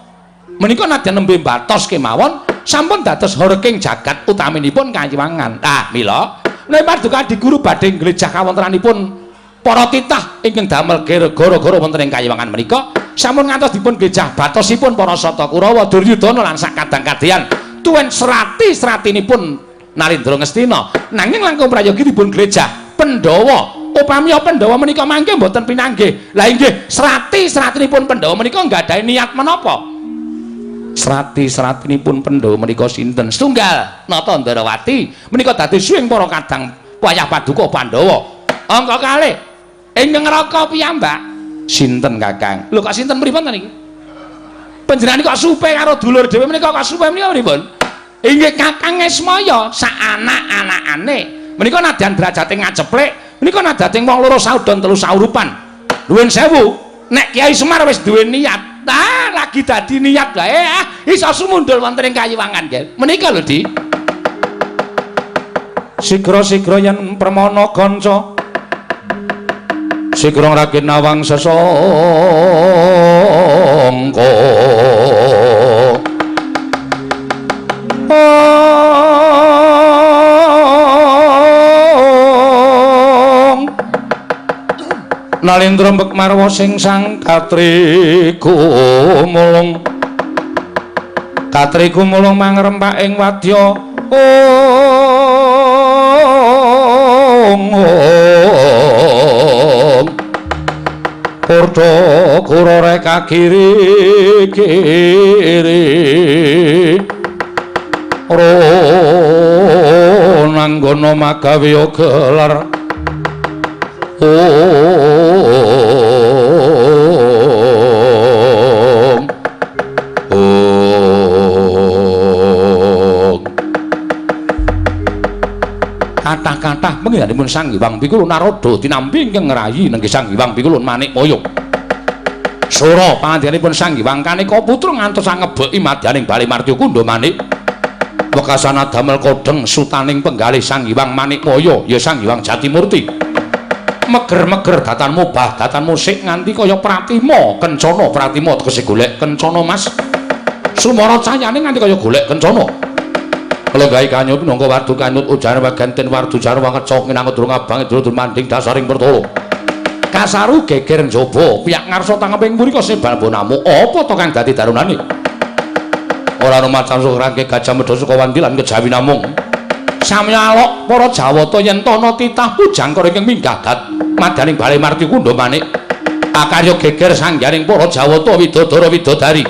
Speaker 1: Menika nadyan nembe batos kemawon sampun dados horking jagat utaminipun kayiwangan. Ah mila menawi paduka Adi Guru badhe nglejah kawontenanipun para titah ingkang damel gara-gara wonten ing kayiwangan menika sampun ngantos dipun glejah batosipun para Sata Kurawa Duryudana lan sakadang-kadyan tuwin serati-seratinipun Narendra Ngastina. Nanging langkung prayogi dipun glejah Pandhawa. Upami Pandhawa menika mangke mboten pinanggih. Lah inggih serati-seratinipun Pandhawa menika nggadahi niat menapa? Srati-sratinipun Pandhawa menika sinten? Setunggal Nata Ndarawati menika dadi suwing para kadang wayah paduka Pandhawa. Angka kalih ingkang Raka piyambak sinten Kakang? Lho kok sinten pripun ta niki? Panjenengan kok supe karo dulur dhewe menika kok supe menika pripun? Inggih Kakang Ngesmaya sak anak-anakane. Menika nadyan derajate ngaceplek, menika nadate wong loro saudon telu saurupan. Nuwun sewu, nek Kyai Semar wis duwe niat, ah lagi dadi niat wae ah iso sumundul wonten ing kayiwangan nggih. Menika lho Di.
Speaker 3: Sigra-sigra yen permana kanca sigra ngragit nawang sesangka. Nalindra mbek marwa sing sang katri gumulung, katri gumulung mangrempak ing wadya ong ong Kurda kura reka kiri kiri ronanggana magawe gelar ong ong.
Speaker 1: Kathah-kathah panggenanipun Sang Hyang Pikulun Narada tinampi ingkang ngrayi nenggih Sang Hyang Pikulun Manikmaya. Sora pangandikanipun Sang Hyang Kaneka putra ngantos angebeki madyaning bale Martya Kundha Manik. Wekasan damel kodheng sutaning penggalih Sang Hyang Manikmaya ya Sang Hyang Jatimurti. Meger-meger datan mubah datan musik nganti kaya pratima kencana, pratima tegese golek kencana Mas. Sumara cayane nganti kaya golek kencana.
Speaker 3: Lenggahi kanyut minangka wardu kanyut ujar waganten wardu jarwa ngecok nginangut durung abang durung manding dasaring pertolo.
Speaker 1: Kasaru geger njaba piyak ngarsa tangeping mrika sebal bonamu apa to kang dadi darunane?
Speaker 3: Ora ana macan rangke gajah medha suka wandilan kejawi namung.
Speaker 1: Samya alok para Jawata yen tana titah pujangkara ingkang minggah dat madyaning bale Marti Kundha Manik. Akarya geger sangyaning para Jawata widodara widodari.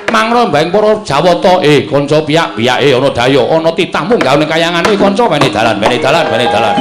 Speaker 1: Mangrombaing para Jawata, kanca piyak-piyake ana daya, ana titah munggah ning kayangane kanca wene dalan, wene dalan, wene dalan.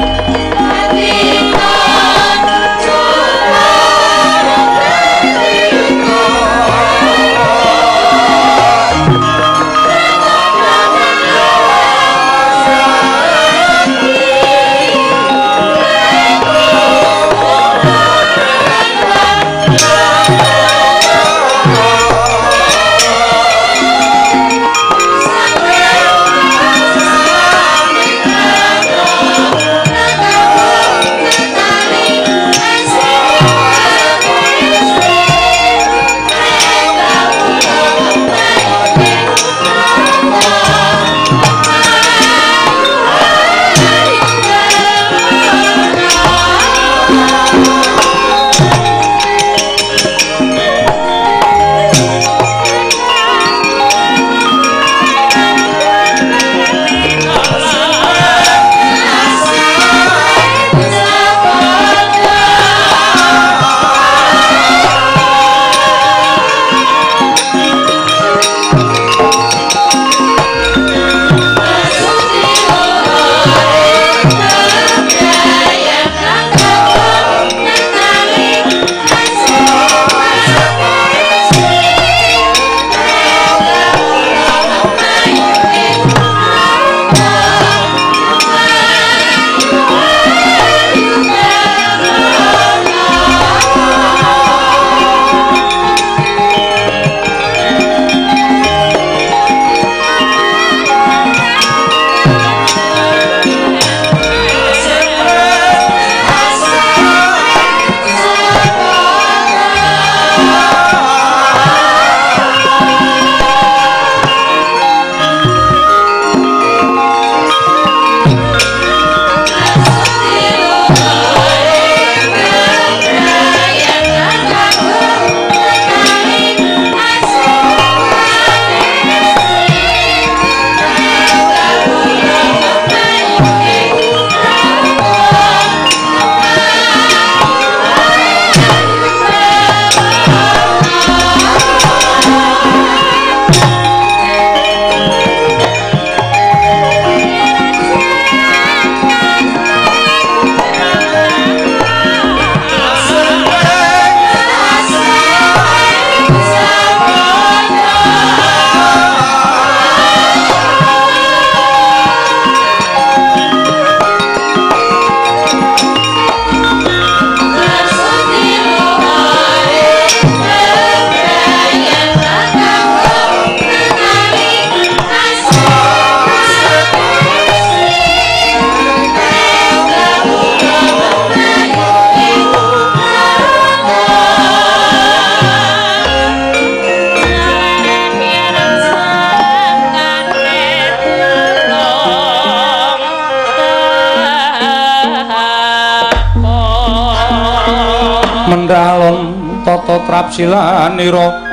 Speaker 3: Alon-alon tata trapsilanira.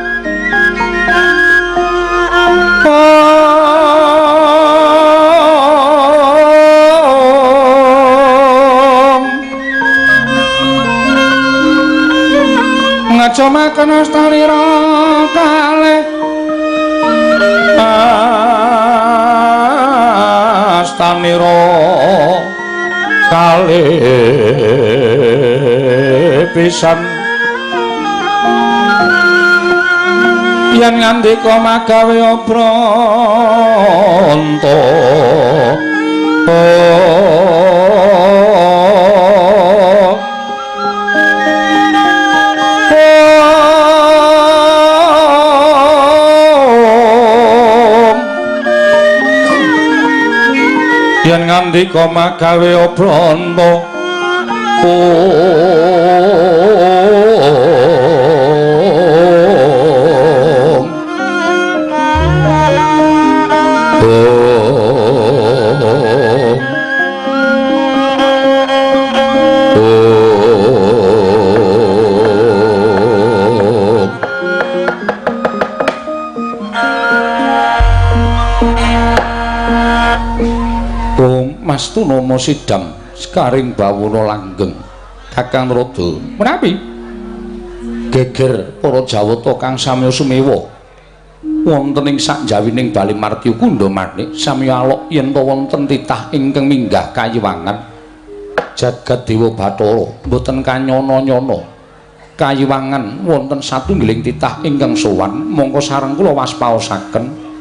Speaker 3: Ngajomaken astanira kalih astanira kalih pisan yen ngandika magawe obranta. Yen ngandika magawe obranta om om om. Om Mastunama sidang sekaring bawana langgeng Kakang Narada menawi geger para Jawata kang samya sumewa wonten ing sakjawining Bali Martya Kundha Manik samya alok yen ta wonten titah ingkang minggah kayiwangan jagat Dewa Bathara mboten kanyana-nyana kayiwangan wonten satunggiling titah ingkang sowan mongko sareng kula waspaosaken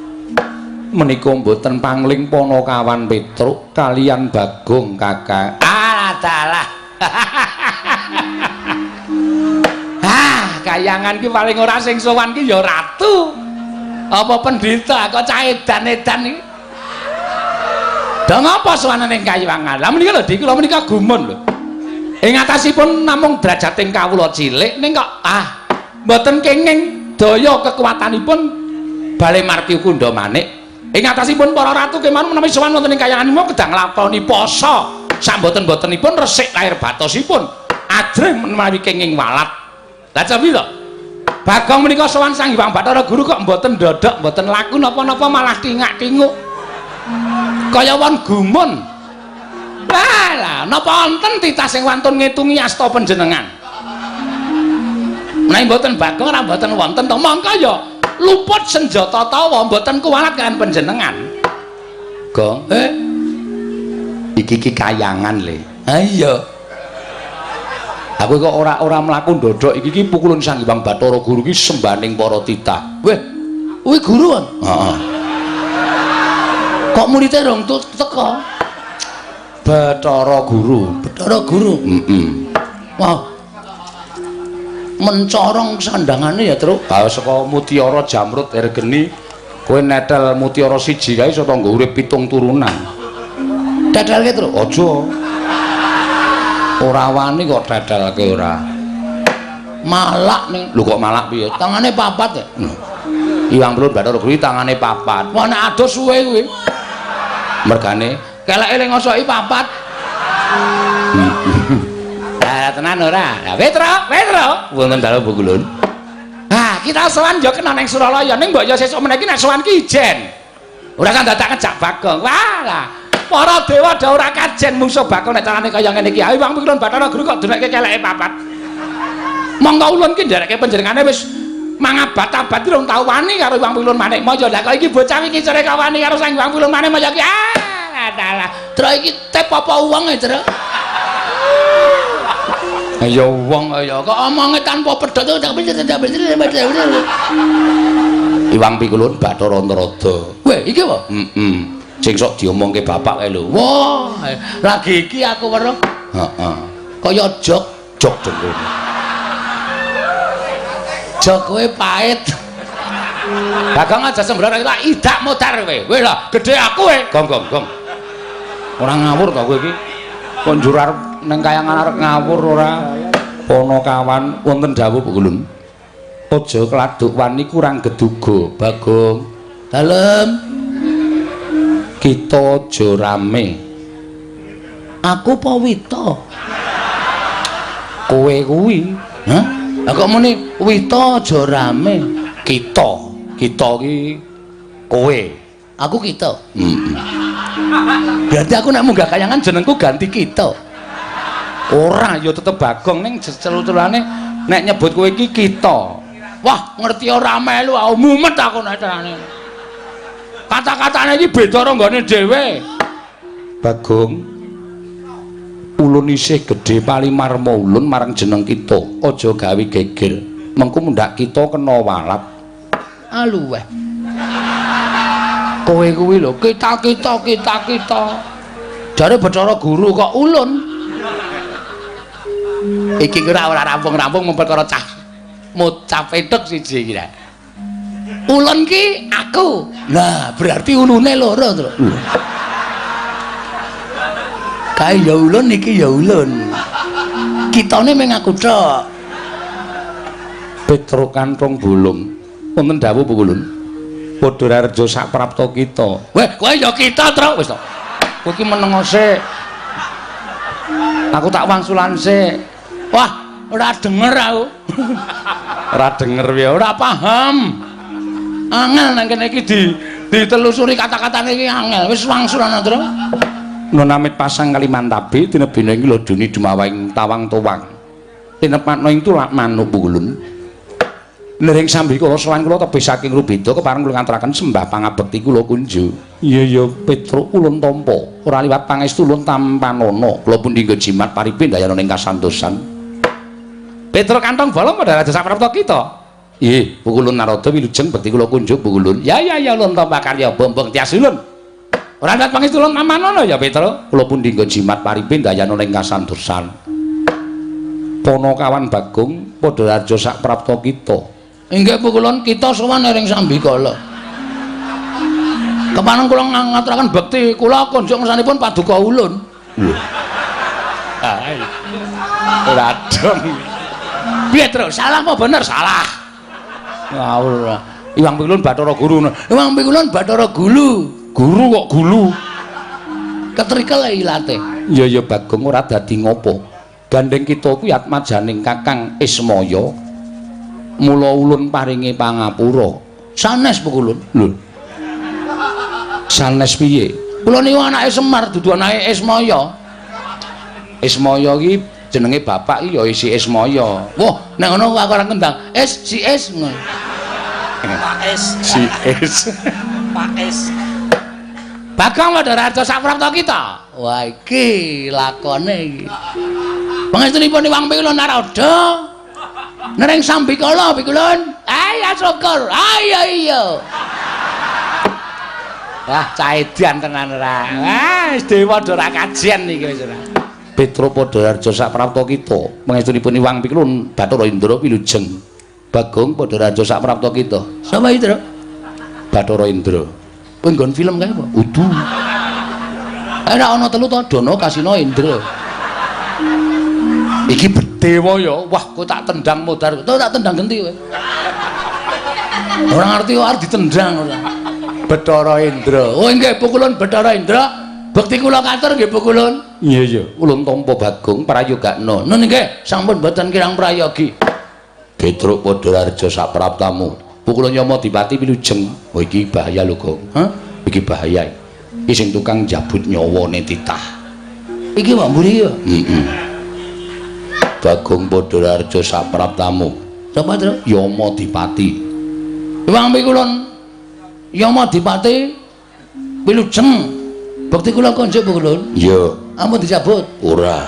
Speaker 3: menika mboten pangling Panakawan Petruk kaliyan Bagong Kakang.
Speaker 1: Alah dalah. Ah, kayangan ki paling ora sing sowan ki ya ratu. Apa pendhita kok cah edan-edan iki? Do ngapa sowan ning kayiwangan? Lah menika lho Dik, kula menika gumun lho. Ing atasipun namung drajating kawula cilik ning kok ah mboten kenging daya kekuatanipun Bale Martya Kundha Manik. Ing atasipun para ratu kemawon menawi sowan wonten ing kayangan menika kedah nglakoni poso. Samboten-botenipun resik lahir batosipun. Ajrih menawi kenging walat. Lah cobi to. Bagong menika sowan Sang Hyang Bathara Guru kok mboten ndodhok, mboten laku napa-napa malah tingak-tinguk. Kaya wong gumun. Lah lah napa wonten titah sing wantun ngitungi asta panjenengan? Menawi mboten Bagong ora mboten wonten to mongko ya luput senjata tawa mboten kuwalat kaliyan panjenengan. Gong, iki iki kayangan le. Ha iya. Aku kok ora mlaku ndodhok iki iki pukulun Sang Hyang Bathara Guru iki sembaning para titah. Weh, kuwi guru. Heeh. Kok muridé rong teka? Bathara Guru, Bathara Guru. Heeh. Wah. Mencorong sandangane ya, Truk. Ha saka mutiara jamrut ergeni kowe netel mutiara siji kae iso tangga urip 7 turunan. Tetelke, Truk. Aja. Ora wani kok tetelke ora. Malak ning. Lho kok malak piye? Tangane papat ya. Iwang Pelun Bathara Guru tangane papat. Wah nek adoh suwe kuwi. Mergane keleke ning ngosoki papat. Lah tenan ora? Lah Petro, Petro, wonten dalem Bugulun. Ah, kita sowan ya kena ning Suralaya ning mbok ya sesuk meneh iki nek sowan ki ijen. Ora kan dadak ngejak Bagong. Wah lah. Para dewa do ora kajen mungsuh Bagong nek carane kaya ngene iki. Ayo Wang Pikulun Bathara Guru kok denekke keleke papat. Monggo ulun ki nderekke panjenengane wis mangabat-abad rong tau wani karo Wang Pikulun Manik Maya. Lah kok iki bocah iki sore kok wani karo Sang Wang Pikulun Manik Maya ki. Ah, dalah. Truk iki tep apa wong e, Truk? Ya wong ya kok omonge tanpa pedhot. Iwang Pikulun Bathara Narada. Weh, iki apa? Heeh. Sing sok diomongke bapak kae lho. Wah, lagi iki aku weruh. Heeh. Kaya jok, jok dengkul. Jok kowe pahit. Bagong aja sembrono iki idak modar kowe. Kowe lah gedhe aku kowe. Gong gong gong. Ora ngawur to kowe iki. Kok njur arep ning kayangan arep ngawur ora? Panakawan wonten dawuh Gulun. Aja keladuk wani kurang geduga, Bagong. Dalem. Kita aja rame. Aku apa wita? Kowe kuwi. Hah? Lah kok muni Wita aja rame. Kita. Kita ki kowe.
Speaker 3: Aku kita.
Speaker 1: Heeh. Berarti aku nek munggah kayangan jenengku ganti kita. Ora, ya tetep Bagong ning celu-celane nek nyebut kowe iki kita. Wah, ngerti ora melu aku mumet aku nek carane. Kata-katane iki beda karo nggone dhewe. Bagong, ulun isih gedhe palimarma ulun marang jeneng kita. Aja gawe geger. Mengko mundhak kita kena walap.
Speaker 3: Aluweh.
Speaker 1: Kowe kuwi lho, kita kita kita kita. Jare Bathara Guru kok ulun. Iki ora ora rampung-rampung mung perkara cah mocah petuk siji iki. Ulun ki aku. Nah, berarti ulune loro, Tru.
Speaker 3: Kae ya ulun iki ya ulun. Kitane mung aku tok.
Speaker 1: Petro Kantong Bolong. Wonten dawuh Bu Ulun. Padha rareja saprapta kita. Weh, kowe ya kita, Tru. Wis to. Kowe iki meneng sik. Aku tak wangsulan sik. Wah, ora denger aku. Ora denger ya, ora paham. Angel nang kene iki ditelusuri kata-katane iki angel. Wis wangsulan, Tru. Nun amit pasang Kalimantabe tinebina ing lodoni dumawahing tawang towang. Tinepatna ing tulak manuk Bu Ulun. Nering sambi kula sowan kula tebih saking Rubeda kepareng kula ngaturaken sembah pangabekti kula kunju. Iya ya Petruk ulun tampa. Ora liwat pangestu ulun tampanana. Kula pundi nggo jimat paripin dayana ing kasantosan. Petruk Kantong Bolong padha raja saprapta kita. Nggih, Bu Ulun Narada wilujeng bekti kula kunjuk Bu Ulun. Ya ya ya ulun tampa karya bombong tias ulun. Ora liwat pangestu ulun tampanana ya Petruk. Kula pundi nggo jimat paripin dayana ing kasantosan. Ponokawan Bagong padha raja saprapta kita.
Speaker 3: Inggih Bu Kulon, kita sowan ring sambikala.
Speaker 1: Kepareng kula ngaturaken bekti kula kunjuk ngersanipun paduka ulun. Lho. Hai. Ora dong. Piye, Tru? Salah apa bener? Salah. Ngawur. Iwang Pikulun Bathara Guru.
Speaker 3: Iwang Pikulun Bathara Gulu.
Speaker 1: Guru kok gulu.
Speaker 3: Ketrikel ilate.
Speaker 1: Ya ya Bagong ora dadi ngopo. Gandeng kita kuwi atmajaning Kakang Ismaya. Mula ulun paringi pangapura.
Speaker 3: Sanes Bu Kulun.
Speaker 1: Lho. Sanes piye?
Speaker 3: Kula niku anake Semar dudu anake Ismaya.
Speaker 1: Ismaya iki jenenge bapak iki ya isi Ismaya.
Speaker 3: Wah, nek ngono aku ora kendang. S si S ngono.
Speaker 4: Pak S.
Speaker 1: Si S.
Speaker 4: Pak S.
Speaker 1: Bagong padha raja saprapta kita.
Speaker 3: Wah, iki lakone iki. Pangestunipun Iwang Pikulun Narada. Nering sambikala Pikulun. Ayo syukur. Ayo iya.
Speaker 1: Wah, caedan tenan ora. Wah, wis dewa padha ora kajian iki wis ora. Petro padha raja saprapta kita. Pangestunipun Iwang Pikulun Bathara Indra wilujeng. Bagong padha raja saprapta kita.
Speaker 3: Sapa iki, Tru?
Speaker 1: Bathara Indra.
Speaker 3: Kowe nggon film kae apa?
Speaker 1: Udu.
Speaker 3: Ora ana telu to, Dono Kasino Indra.
Speaker 1: Iki bedewa ya. Wah, kowe tak tendang modar.
Speaker 3: Kowe tak tendang genti kowe. Ora ngerti kok arep ditendang ora.
Speaker 1: Bathara Indra.
Speaker 3: Oh nggih Pukulun Bathara Indra. Bekti kula katur nggih Pukulun.
Speaker 1: Iya iya, ulun tampa Bagong prayogakna.
Speaker 3: Nun nggih, sampun boten kirang prayogi.
Speaker 1: Petruk padha raja sapraptamu. Pukulun Yama Dipati wilujeng. Oh iki bahaya lho, Gong.
Speaker 3: Hah?
Speaker 1: Iki bahaya. Iki sing tukang njabut nyawane titah.
Speaker 3: Iki wae mburi ya.
Speaker 1: Heeh. Bagong padha raja sapraptamu.
Speaker 3: Sapa, Tru?
Speaker 1: Yama Dipati.
Speaker 3: Iwang Pikulun Yama Dipati wilujeng. Bekti kula konjuk Pukulun.
Speaker 1: Iya.
Speaker 3: Ampun dicabut.
Speaker 1: Ora.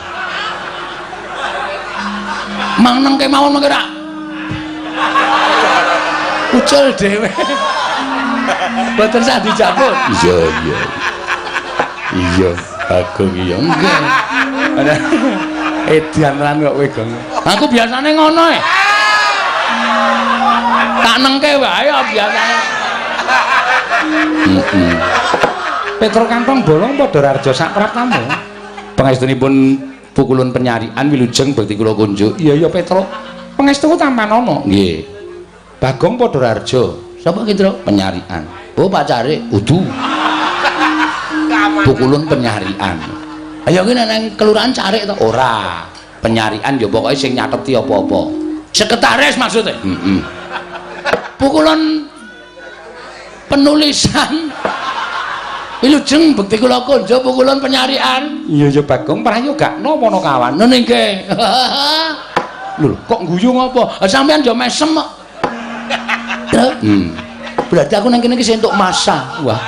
Speaker 3: Mang neng kemawon mengke ra. Ucul dhewe. Boten sah dicabut.
Speaker 1: Iya iya. Iya, Bagong iya.
Speaker 3: Nggih.
Speaker 1: Edan lan kok kowe, Gong.
Speaker 3: Aku biasane ngono e. Tak nengke wae biasane.
Speaker 1: Heeh. Petro Kantong Bolong padha raja sapraptamu. Pangestunipun Pukulun penyarian wilujeng bekti kula kunjuk. Iya iya Petro. Pangestuku tampanana. Nggih. Bagong padha raja
Speaker 3: Sapa ki, Tru?
Speaker 1: penyarian.
Speaker 3: Oh, pacare.
Speaker 1: Udu. Pukulun penyarian.
Speaker 3: Ayo ki nek nang kelurahan carik to.
Speaker 1: Ora. Penyarian ya pokoke sing nyateti apa-apa. Sekretaris maksudnya?
Speaker 3: Heeh.
Speaker 1: Pukulun penulisan. Wilujeng bekti kula konjo pukulun penyarian.
Speaker 3: Iya ya Bagong prayogakno Panakawan.
Speaker 1: Nun nggih.
Speaker 3: Lho kok guyu ngopo?
Speaker 1: Sampeyan yo mesem kok. Berarti aku nang kene iki entuk masa.
Speaker 3: Wah,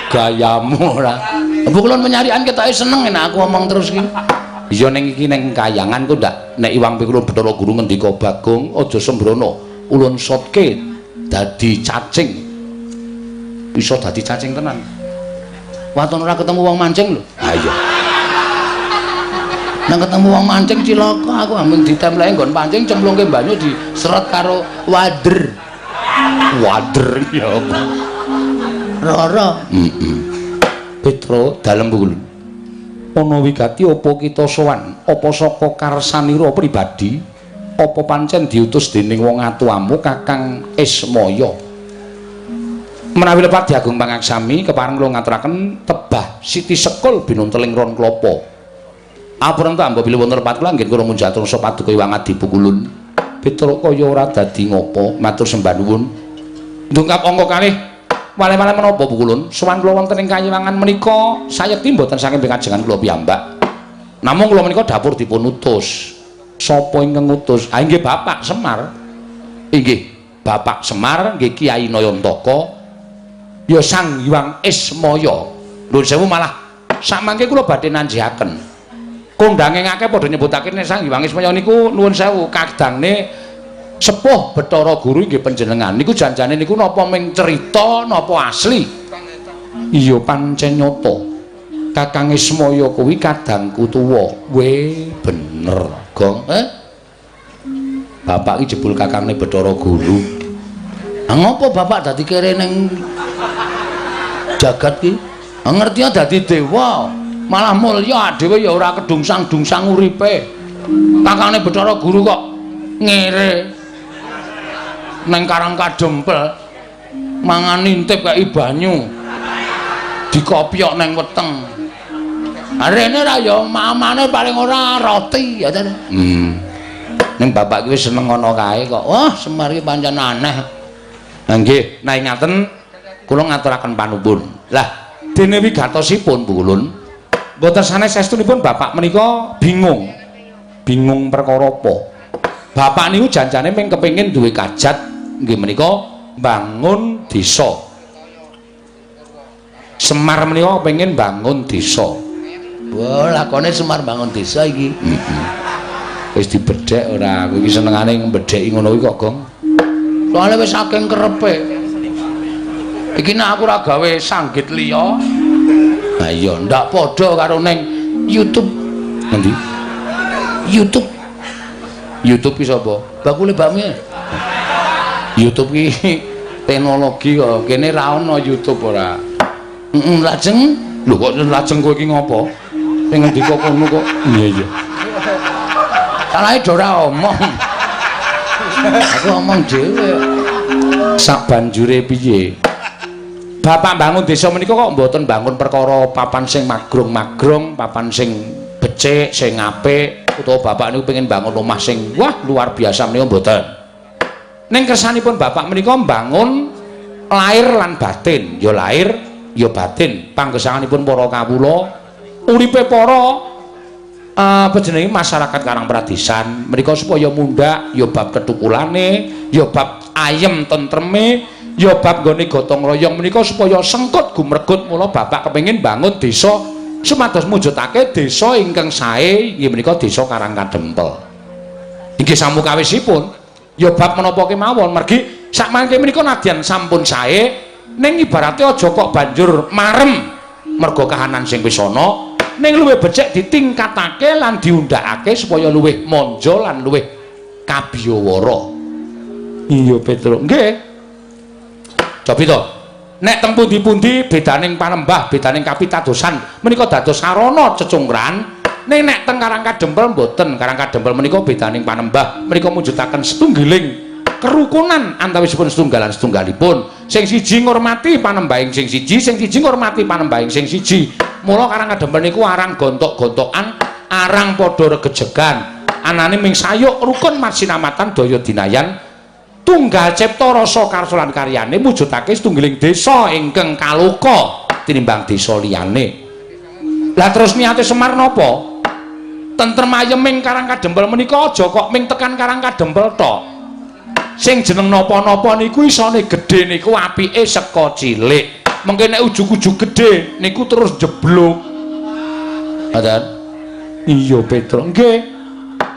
Speaker 3: gayamu ora.
Speaker 1: Pukulun penyarian ketoke seneng nek aku omong terus iki.
Speaker 3: Iya ning iki ning kayangan ku ndak nek Iwang Pikulun Bathara Guru ngendika Bagong aja sembrono ulun sotke dadi cacing. Iso dadi cacing tenan.
Speaker 1: Waton ora ketemu wong mancing lho.
Speaker 3: Ha iya.
Speaker 1: Nang ketemu wong mancing cilaka aku amung ditempleki nggon pancing cemplungke banyu diseret karo wader.
Speaker 3: Wader ya apa?
Speaker 1: Rara.
Speaker 3: Heeh. Petro dalem Pukulun. Ana wigati apa kita sowan? Apa saka karsanira pribadi? Apa pancen diutus dening wong atuamu Kakang Ismaya? Menawi lepat Diagung Pangaksami kepareng kula ngaturaken tebah Siti Sekul binunteling ron klapa. Apurenta mbok bilih wonten lepat kula nggih kula munjatur paduka Iwang Adi Pukulun. Petruk kaya ora dadi ngopo, matur sembah nuwun. Ndungkap angka kalih wale-wale menapa Pukulun? Sowan kula wonten ing kayiwangan menika sayekti mboten saking pikajengan kula piyambak. Namung kula menika dapur dipun utus. Sapa ingkang ngutus? Ah inggih Bapak Semar. Inggih Bapak Semar nggih Kyai Nayantaka. Ya Sang Hyang Ismaya. Nuwun sewu malah samangke kula badhe nanjihaken. Kondange akeh padha nyebutake nek Sang Hyang Ismaya niku nuwun sewu kadangne sepuh Bathara Guru inggih panjenengan. Niku janjane niku napa ming cerita napa asli? Iya pancen nyata. Kakang Ismaya kuwi kadangku tuwa. We bener, Gong. Bapak iki jebul kakangne Bathara Guru.
Speaker 1: Ha ngopo bapak dadi kere ning jagat ki? Ha ngerti dadi dewa, malah mulya dhewe ya ora kedungsang-dungsang uripe. Kakangne Bathara Guru kok ngere neng Karang Kadempel mangan intip kaya banyu dikopyok neng weteng. Rene ra ya mamane paling ora roti ya ta.
Speaker 3: Ning bapak ki wis seneng ngono kae kok.
Speaker 1: Wah, Semar ki pancen aneh.
Speaker 3: Lah nggih, nek ngaten kula ngaturaken panuwun. Lah, dene wigatosipun Pukulun, mboten sanes saestunipun bapak menika bingung. Bingung perkara apa? Bapak niku janjane mung kepengin duwe kajat nggih menika bangun desa. Semar menika kepengin bangun desa.
Speaker 1: Wah, lakone Semar bangun desa iki.
Speaker 3: Wis dibedhek ora, kowe iki senengane mbedheki ngono kuwi kok, Gong.
Speaker 1: Soale wis saking kerepe. Iki nek aku ora gawe sanggit liya. Ha iya, ndak padha karo ning YouTube.
Speaker 3: Ngendi?
Speaker 1: YouTube.
Speaker 3: YouTube ki sapa?
Speaker 1: Bakule bakmi.
Speaker 3: YouTube ki teknologi kok. Kene ra ono YouTube ora.
Speaker 1: Heeh, lajeng.
Speaker 3: Lho kok lajeng kowe iki ngopo? Sing ngendika kono kok. Iya iya.
Speaker 1: Salahe do ora omong. Aku omong dhewe.
Speaker 3: Sak banjure piye? Bapak bangun desa menika kok mboten bangun perkara papan sing magrong-magrong, papan sing becik, sing apik, utawa bapak niku pengen bangun omah sing wah luar biasa menika mboten. Ning kersanipun bapak menika mbangun lahir lan batin, ya lahir ya batin. Panggesanganipun para kawula, uripe para apa jenenge masyarakat Karang Pradisan menika supaya mundhak ya bab ketukulane, ya bab ayem tentreme, ya bab nggone gotong royong menika supaya sengkut gumregut. Mula bapak kepengin bangun desa supados mujudake desa ingkang sae inggih menika desa Karang Kadempel. Inggih samukawisipun ya bab menapa kemawon mergi sakmangke menika nadyan sampun sae ning ibarate aja kok banjur marem merga kahanan sing wis ana, ning luwih becik ditingkatake lan diundhakake supaya luwih manja lan luwih kabiyawara. Iya Petruk, nggih. Cobi to. Nek teng pundi-pundi bedaning panembah, bedaning kapitadosan menika dados sarana cecungran. Ning nek teng Karang Kadempel mboten. Karang Kadempel menika bedaning panembah menika mujudaken setunggiling kerukunan antawisipun setunggalan setunggalipun. Sing siji ngurmati panembahing sing siji, sing siji ngurmati panembahing sing siji. Mula Karang Kadempel niku arang gontok-gontokan, arang padha regejegan, Anane ming sayuk rukun marsinamatan daya dinayan tunggal cipta rasa karsa lan karyane mujudake setunggiling desa ingkang kaloka tinimbang desa liyane. Lah terus niate Semar napa? Tentrem ayeming Karang Kadempel menika aja kok ming tekan Karang Kadempel tok. Sing jeneng napa-napa niku isone gedhe niku apike saka cilik. Mengke nek ujug-ujug gedhe niku terus jeblok. Ngoten. Iya Petruk, nggih.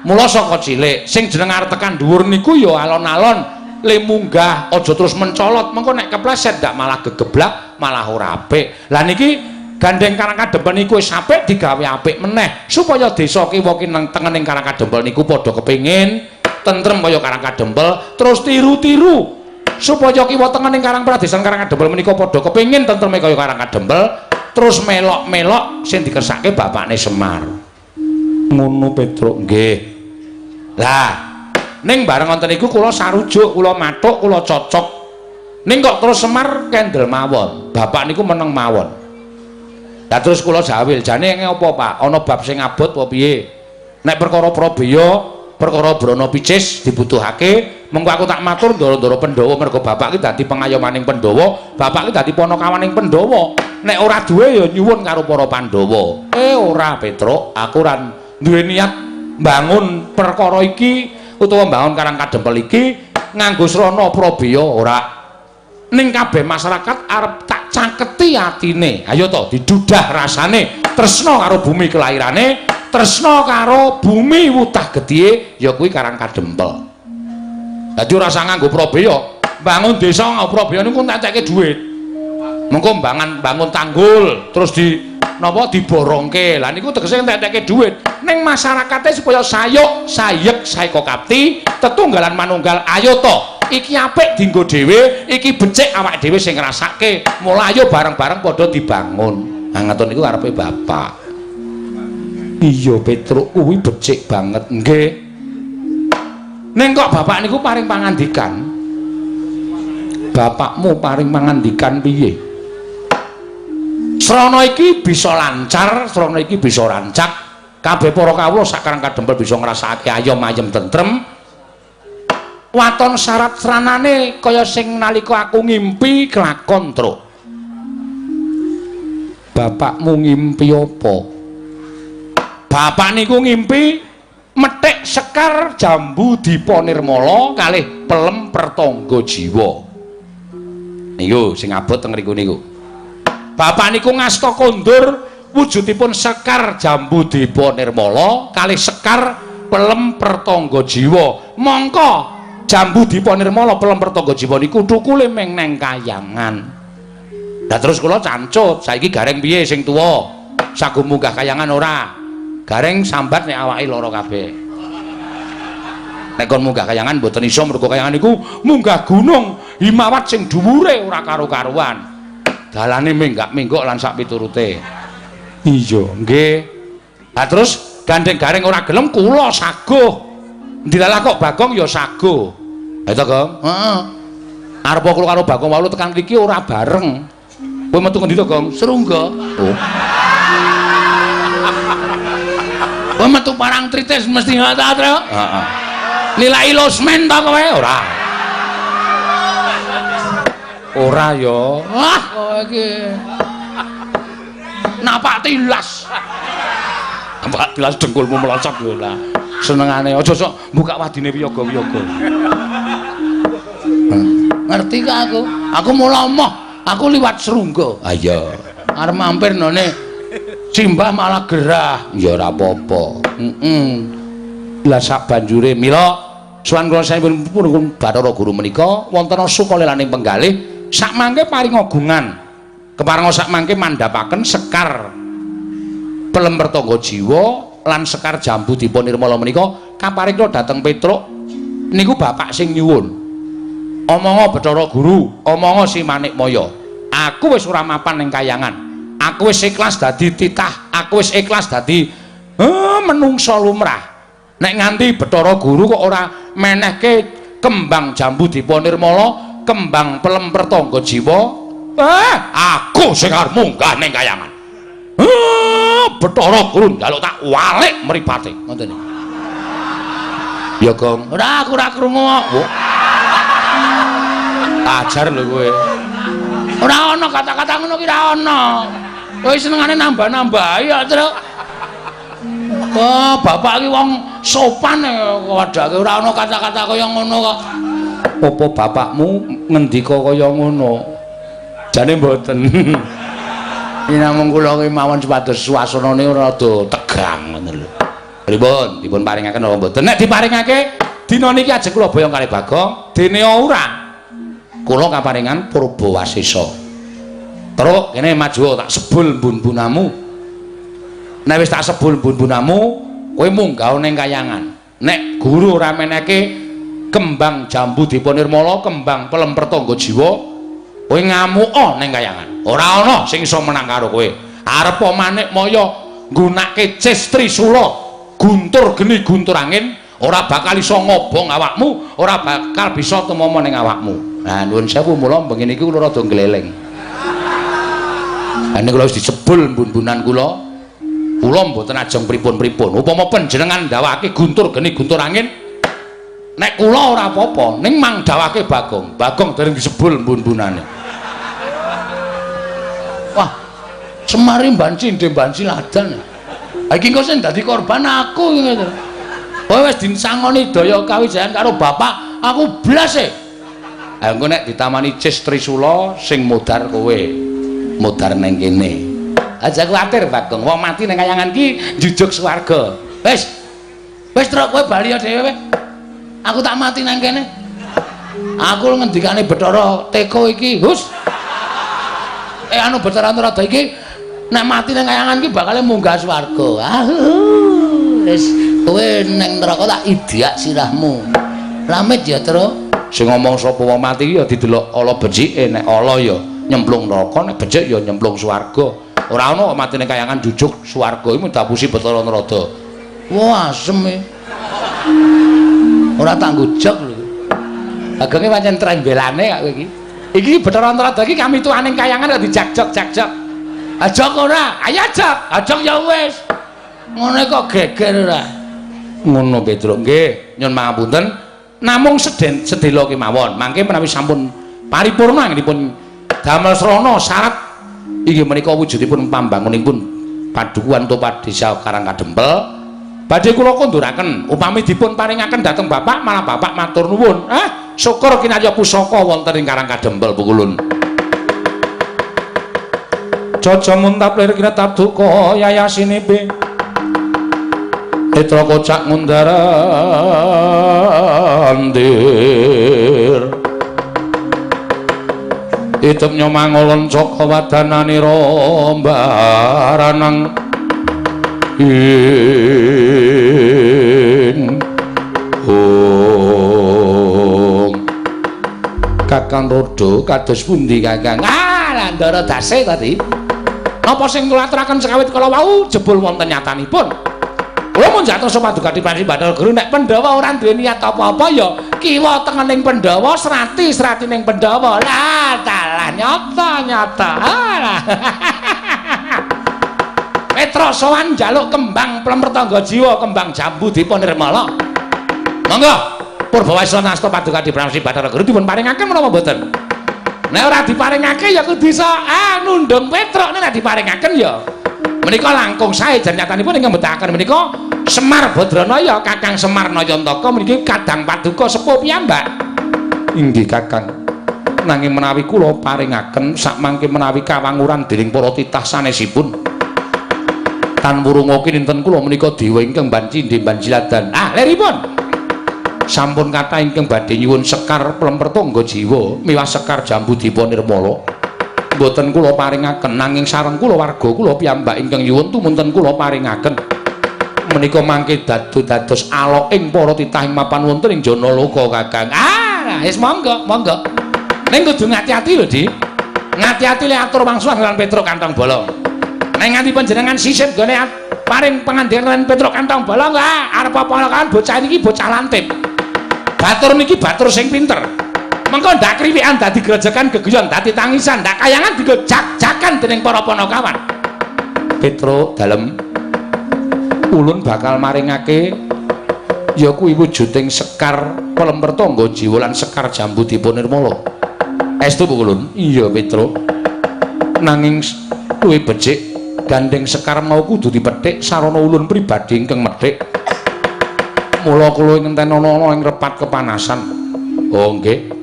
Speaker 3: Mula saka cilik sing jeneng arep tekan dhuwur niku ya alon-alon le munggah, aja terus mencolot, mengko nek kepleset ndak malah gegeblak, malah ora apik. Lah niki gandeng Karang Kadempel niku wis apik digawe apik meneh supaya desa kiwa kineng tengening Karang Kadempel niku padha kepengin tentrem kaya Karang Kadempel, terus tiru-tiru supaya kiwa tengening Karang Pradesan Karang Kadempel menika padha kepengin tentreme kaya Karang Kadempel, terus melok-melok sing dikersake bapakne Semar. Ngono Petruk, nggih. Lah ning bareng wonten niku kula sarujuk, kula mathuk, kula cocok. Ning kok terus Semar kendel mawon, bapak niku meneng mawon. Lah terus kula jawil, jane apa Pak? Ana bab sing abot apa piye? Nek perkara Prabeya, perkara Brana Picis dibutuhake, mengko aku tak matur ndara-ndara Pandhawa mergo bapak ki dadi pengayomaning Pandhawa, bapak ki dadi panakawaning Pandhawa. Nek ora duwe ya nyuwun karo para Pandhawa. Ora Petruk, aku ora duwe niat mbangun perkara iki utawa mbangun Karang Kadempel iki nganggo srana Prabeya ora. Ning kabeh masyarakat arep tak caketi atine. Ayo to didudah rasane, tresna karo bumi kelahirane, tresna karo bumi wutah gedhiye ya kuwi Karang Kadempel. Dadi ora usah nganggo Prabeya, bangun desa nganggo Prabeya niku entek-entekke dhuwit. Mengko bangun tanggul terus di napa diborongke. Lah niku tegese entek-entekke dhuwit. Ning masyarakate supaya sayuk, sayek, saeka kapti, tetunggalan manunggal, ayo to. Iki apik dienggo dhewe, iki becik awak dhewe sing ngrasake. Mula ayo bareng-bareng padha dibangun. Ha ngoten niku karepe bapak. Iya Petruk kuwi becik banget. Nggih. Ning kok bapak niku paring pangandikan? Bapakmu paring pangandikan piye? Srana iki bisa lancar, srana iki bisa rancak. Kabeh para kawula sak Karang Kadempel bisa ngrasakake ayom ayem tentrem. Waton syarat sranane kaya sing nalika aku ngimpi kelakon, Truk. Bapakmu ngimpi apa? Bapak niku ngimpi methik sekar jambu dipa nirmala kalih pelem pertangga jiwa. Niku sing abot teng mriku niku. Bapak niku ngasta kondur wujudipun sekar jambu dipa nirmala kalih sekar pelem pertangga jiwa. Mongko jambu dipa nirmala pelem pertangga jiwa niku thukule meng neng kayangan. Lah terus kula cancut, saiki Gareng piye sing tuwa? Sago munggah kayangan ora? Gareng sambat nek awake lara kabeh. Nek kon munggah kayangan mboten iso mergo kayangan niku munggah gunung Himawat sing dhuwure ora karo-karuan. Dalane menggak-menggok lan sak piturute. Iya, nggih. Lah terus gandeng Gareng ora gelem kula saguh. Ndilalah kok Bagong ya saguh. Ha to, Gong? Heeh. Arep kula karo Bagong walu tekan mriki ora bareng. Kowe metu ngendi to, Gong? Serungga. Oh. Kowe metu parang tritis mesti ngono ta, Heeh. Nilai losmen ta kowe? Ora. Ora ya. Wah, kowe iki. Napak tilas. Napak tilas dengkulmu melocot kowe lah. Senengane aja sok buka wadine wiyaga-wiyaga. Ngerti kok aku? Aku mula moh, aku liwat Serungga. Ha iya. Arep mampir none Simbah malah gerah. Ya ora apa-apa. Heeh. Lah sak banjure mila sowan kula sampun Bathara Guru menika wonten sukalelaning penggalih sak mangke paring agungan. Keparenga sak mangke mandhapaken sekar pelem pertangga jiwa lan sekar jambu dipa nirmala menika kaparing dhateng Petruk niku bapak sing nyuwun. Omonga Bathara Guru, omonga Si Manikmaya. Aku wis ora mapan ning kayangan. Aku wis ikhlas dadi titah, aku wis ikhlas dadi menungsa lumrah. Nek nganti Bathara Guru kok ora menehke kembang jambu dipa nirmala, kembang pelem pertangga jiwa, aku sing arep munggah ning kayangan. Bathara Guru njaluk tak walik mripate. Ngoten niku.
Speaker 1: Ya, Gong. Ora, aku ora krungu kok. Ajar lho kowe. Ora ana kata-kata ngono ki ora ana. Kowe senengane nambah-nambahi ya, Truk. Wah, bapak ki wong sopan wadake ora ana kata-kata kaya ngono kok.
Speaker 3: Apa bapakmu ngendika kaya ngono? Jane mboten.
Speaker 1: Ini namung kula ki mawon supados suasanane ora rada tegang ngono lho.
Speaker 3: Pripun? Dipun paringaken apa mboten? Nek diparingake dina niki ajeng kula boyong kalih Bagong, dene ora. Kula kaparingan Purba Wasesa. Truk kene maju tak sebul bun-bunamu. Nek wis tak sebul bun-bunamu, kowe munggah ning kayangan. Nek guru ora meneke kembang jambu diponirmala, kembang pelem pertangga jiwa, kowe ngamuka ning kayangan. Ora ana sing iso menang karo kowe. Arep manik maya nggunake cis trisula, guntur geni guntur angin, ora bakal iso ngobong awakmu, ora bakal bisa tumama ning awakmu.
Speaker 1: Nah, nuwun sewu mula bengi niki kula rada ngleleng. Lah nek kula wis disebul bun-bunan kula, kula mboten ajeng pripun-pripun. Upama panjenengan ndawake guntur geni guntur angin, nek kula ora apa-apa, ning mang dawake Bagong. Bagong dereng disebul bun-bunane. Wah, Semar banci ndhe banci ladan. Ha iki engko sing dadi korban aku iki ngono. Kowe wis dinsangoni daya kawijayan karo bapak, aku blas e.
Speaker 3: Ha engko nek ditamani cis trisula sing modar kowe.
Speaker 1: Modar nang kene. Aja kuwatir Bagong, wong mati nang kayangan ki njujuk swarga. Wis. Wis truk kowe bali dhewe. Aku tak mati nang kene. Aku ngendikane Bathara Teko iki, hus. Anu Bathara Antaradha iki nek mati nang kayangan ki bakal munggah swarga. Ah, wis kowe nang neraka tak idiak sirahmu. Lamit ya, Truk.
Speaker 3: Sing ngomong sapa wong mati ya didelok ala becike, nek ala ya nyemplung neraka, nek becik ya nyemplung swarga. Ora ana mati ning kayangan jujuk swarga iki dapusi Bathara Narada.
Speaker 1: Wah, asem e. Ora tanggo jog lho. Agonge pancen trembelane kok kowe iki.
Speaker 3: Iki Bathara Narada iki kami tuaning kayangan kok dijak-jok-jak-jok.
Speaker 1: Ajok ora? Ayo ajok. Ajok ya wis. Ngono kok geger ora.
Speaker 3: Ngono Petruk nggih, nyun pangapunten. Namung sedhela kemawon. Mangke menawi sampun paripurna anggenipun damel srana syarat inggih menika wujudipun pambangunipun padukuhan utawa desa Karang Kadempel badhe kula konduraken upami dipun paringaken dhateng bapak malah bapak matur nuwun. Ah, syukur kinarya pusaka wonten ing Karang Kadempel pukulun. Caca muntap lir kinetap duka yayasinipe netra kocak ngundarandir idep nyomangolon caka wadananira mbaranang ing ong. Kakang Rodo kados pundi Kakang?
Speaker 1: Ah, lah Ndara dase tadi.
Speaker 3: Napa sing kula aturaken sekawit kala wau jebul wonten nyatanipun? Kula mun jatuh paduka Panji Bathara Guru
Speaker 1: nek Pandhawa ora duwe niat apa-apa ya kiwa tengening Pandhawa, srati-sratining Pandhawa. Lah dalah nyata-nyata. Alah.
Speaker 3: Petruk sowan njaluk kembang plem pertangga jiwa, kembang jambu dipun nirmala. Monggo Purba Wasesa nasta paduka Pramsi Bathara Guru dipun paringaken menapa mboten? Nek ora diparingake ya kudu iso nundung Petruk, nek diparingaken ya menika langkung sae jan nyatanipun ingkang mbetahaken menika Semar Badranaya Kakang Semar Nayantaka meniki kadang paduka sepuh piyambak. Inggih Kakang. Nanging menawi kula paringaken sakmangke menawi kawanguran dening para titah sanesipun tan wurunga kinten kula menika dewa ingkang banci ndemban jiladan. Ah, leripun. Sampun kathah ingkang badhe nyuwun sekar plem pertangga jiwa miwah sekar jambu dipa nirmala. Mboten kula paringaken nanging sareng kula warga kula piyambak ingkang nyuwun tumunten kula paringaken. Menika mangke dados aloking para titah ing mapan wonten ing Janaloka Kakang.
Speaker 1: Ah, wis monggo, monggo.
Speaker 3: Ning kudu ngati-ati lho, Di. Ngati-ati le atur wangsulan lan Petruk Kantong Bolong. Nek nganti panjenengan sisip gone paring pangandikan Petruk Kantong Bolong, ah arep apa kan bocah niki bocah lantip. Batur niki batur sing pinter. Mengko ndak kriwikan dadi grejekan geguyon dadi tangisan, ndak kayangan digo jak-jakan dening para panakawan. Petruk dalem ulun bakal maringake Ya kuwi wujuding sekar pelemper tangga jiwa lan sekar jambu dipa nirmala. Estu Pukulun? Iya, Petruk. Nanging luwih becik gandeng sekar mau kudu dipethik sarana ulun pribadi ingkang methik. Mula kula ngenten ana ing repat kepanasan. Oh nggih.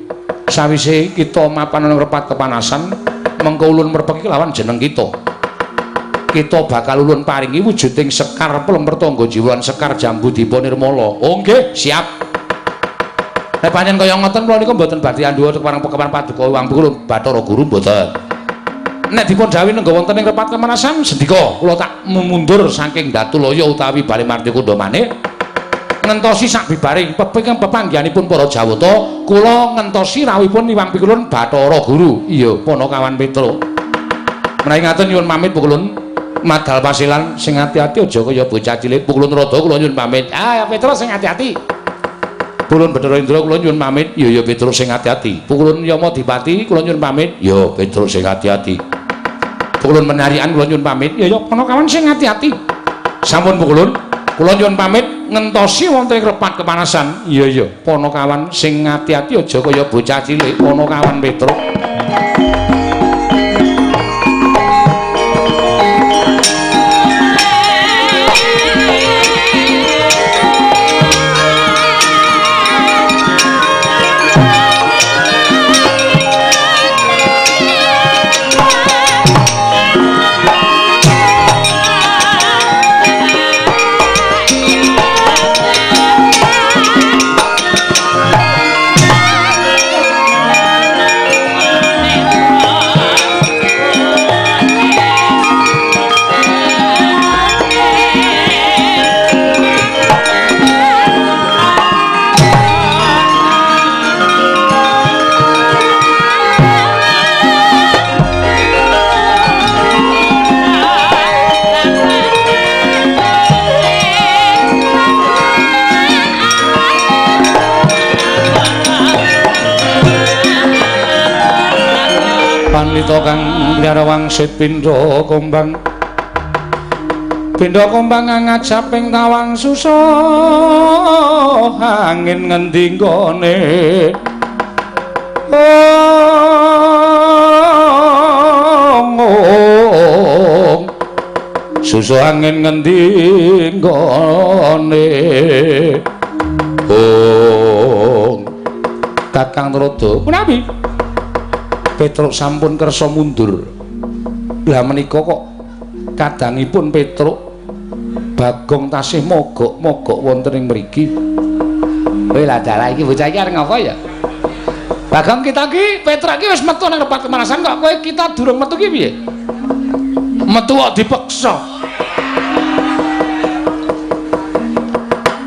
Speaker 3: Sawise kita mapan ing repat kepanasan, mengko ulun merpeki lawan jeneng kita. Kita bakal ulun paringi wujuding sekar pelemper tangga jiwa lan sekar jambu dipa nirmala. Oh nggih, siap. Nek pancen kaya ngoten kula niku mboten badhe andhuwa kepareng pekawan paduka Hyang Pikulun Bathara Guru mboten. Nek dipun dhawuhi nengga wonten ing repat kepanasan, sendika kula tak mundur saking Datulaya utawi Bale Martikunda manik. Ngentosi sak bibaring pepanggihanipun para Jawata, kula ngentosi rawuhipun Hyang Pikulun Bathara Guru. Iya, Panakawan Petruk. Menawi ngaten nyuwun pamit Pukulun. Madal pasilan sing ati-ati aja kaya bocah cilik. Pukulun Rada kula nyuwun pamit. Ah, Petruk sing ati-ati. Pukulun Bathara Indra kula nyuwun pamit. Iya ya Petruk sing ati-ati. Pukulun Yamadipati kula nyuwun pamit. Ya Petruk sing ati-ati. Pukulun Menarian kula nyuwun pamit. Ya ya Panakawan sing ati-ati. Sampun Pukulun, kula nyuwun pamit ngentosi wonten ing repat kepanasan. Iya ya Panakawan sing ati-ati aja kaya bocah cilik. Panakawan Petruk. Panlita kang mliyara wangsit pindha kombang. Pindha kombang ngajaping tawang susa angin ngendi nggone. Ong susa angin ngendi nggone. Ong Kakang Trada punapi? Petruk sampun kersa mundur. Lah menika kok kadangipun Petruk Bagong tasih mogok-mogok wonten ing mriki. Kowe lah dalah iki bocah iki arep ngapa ya? Bagong kita iki Petruk iki wis metu nang repat kepanasan kok kowe kita durung metu ki piye? Metu kok dipeksa.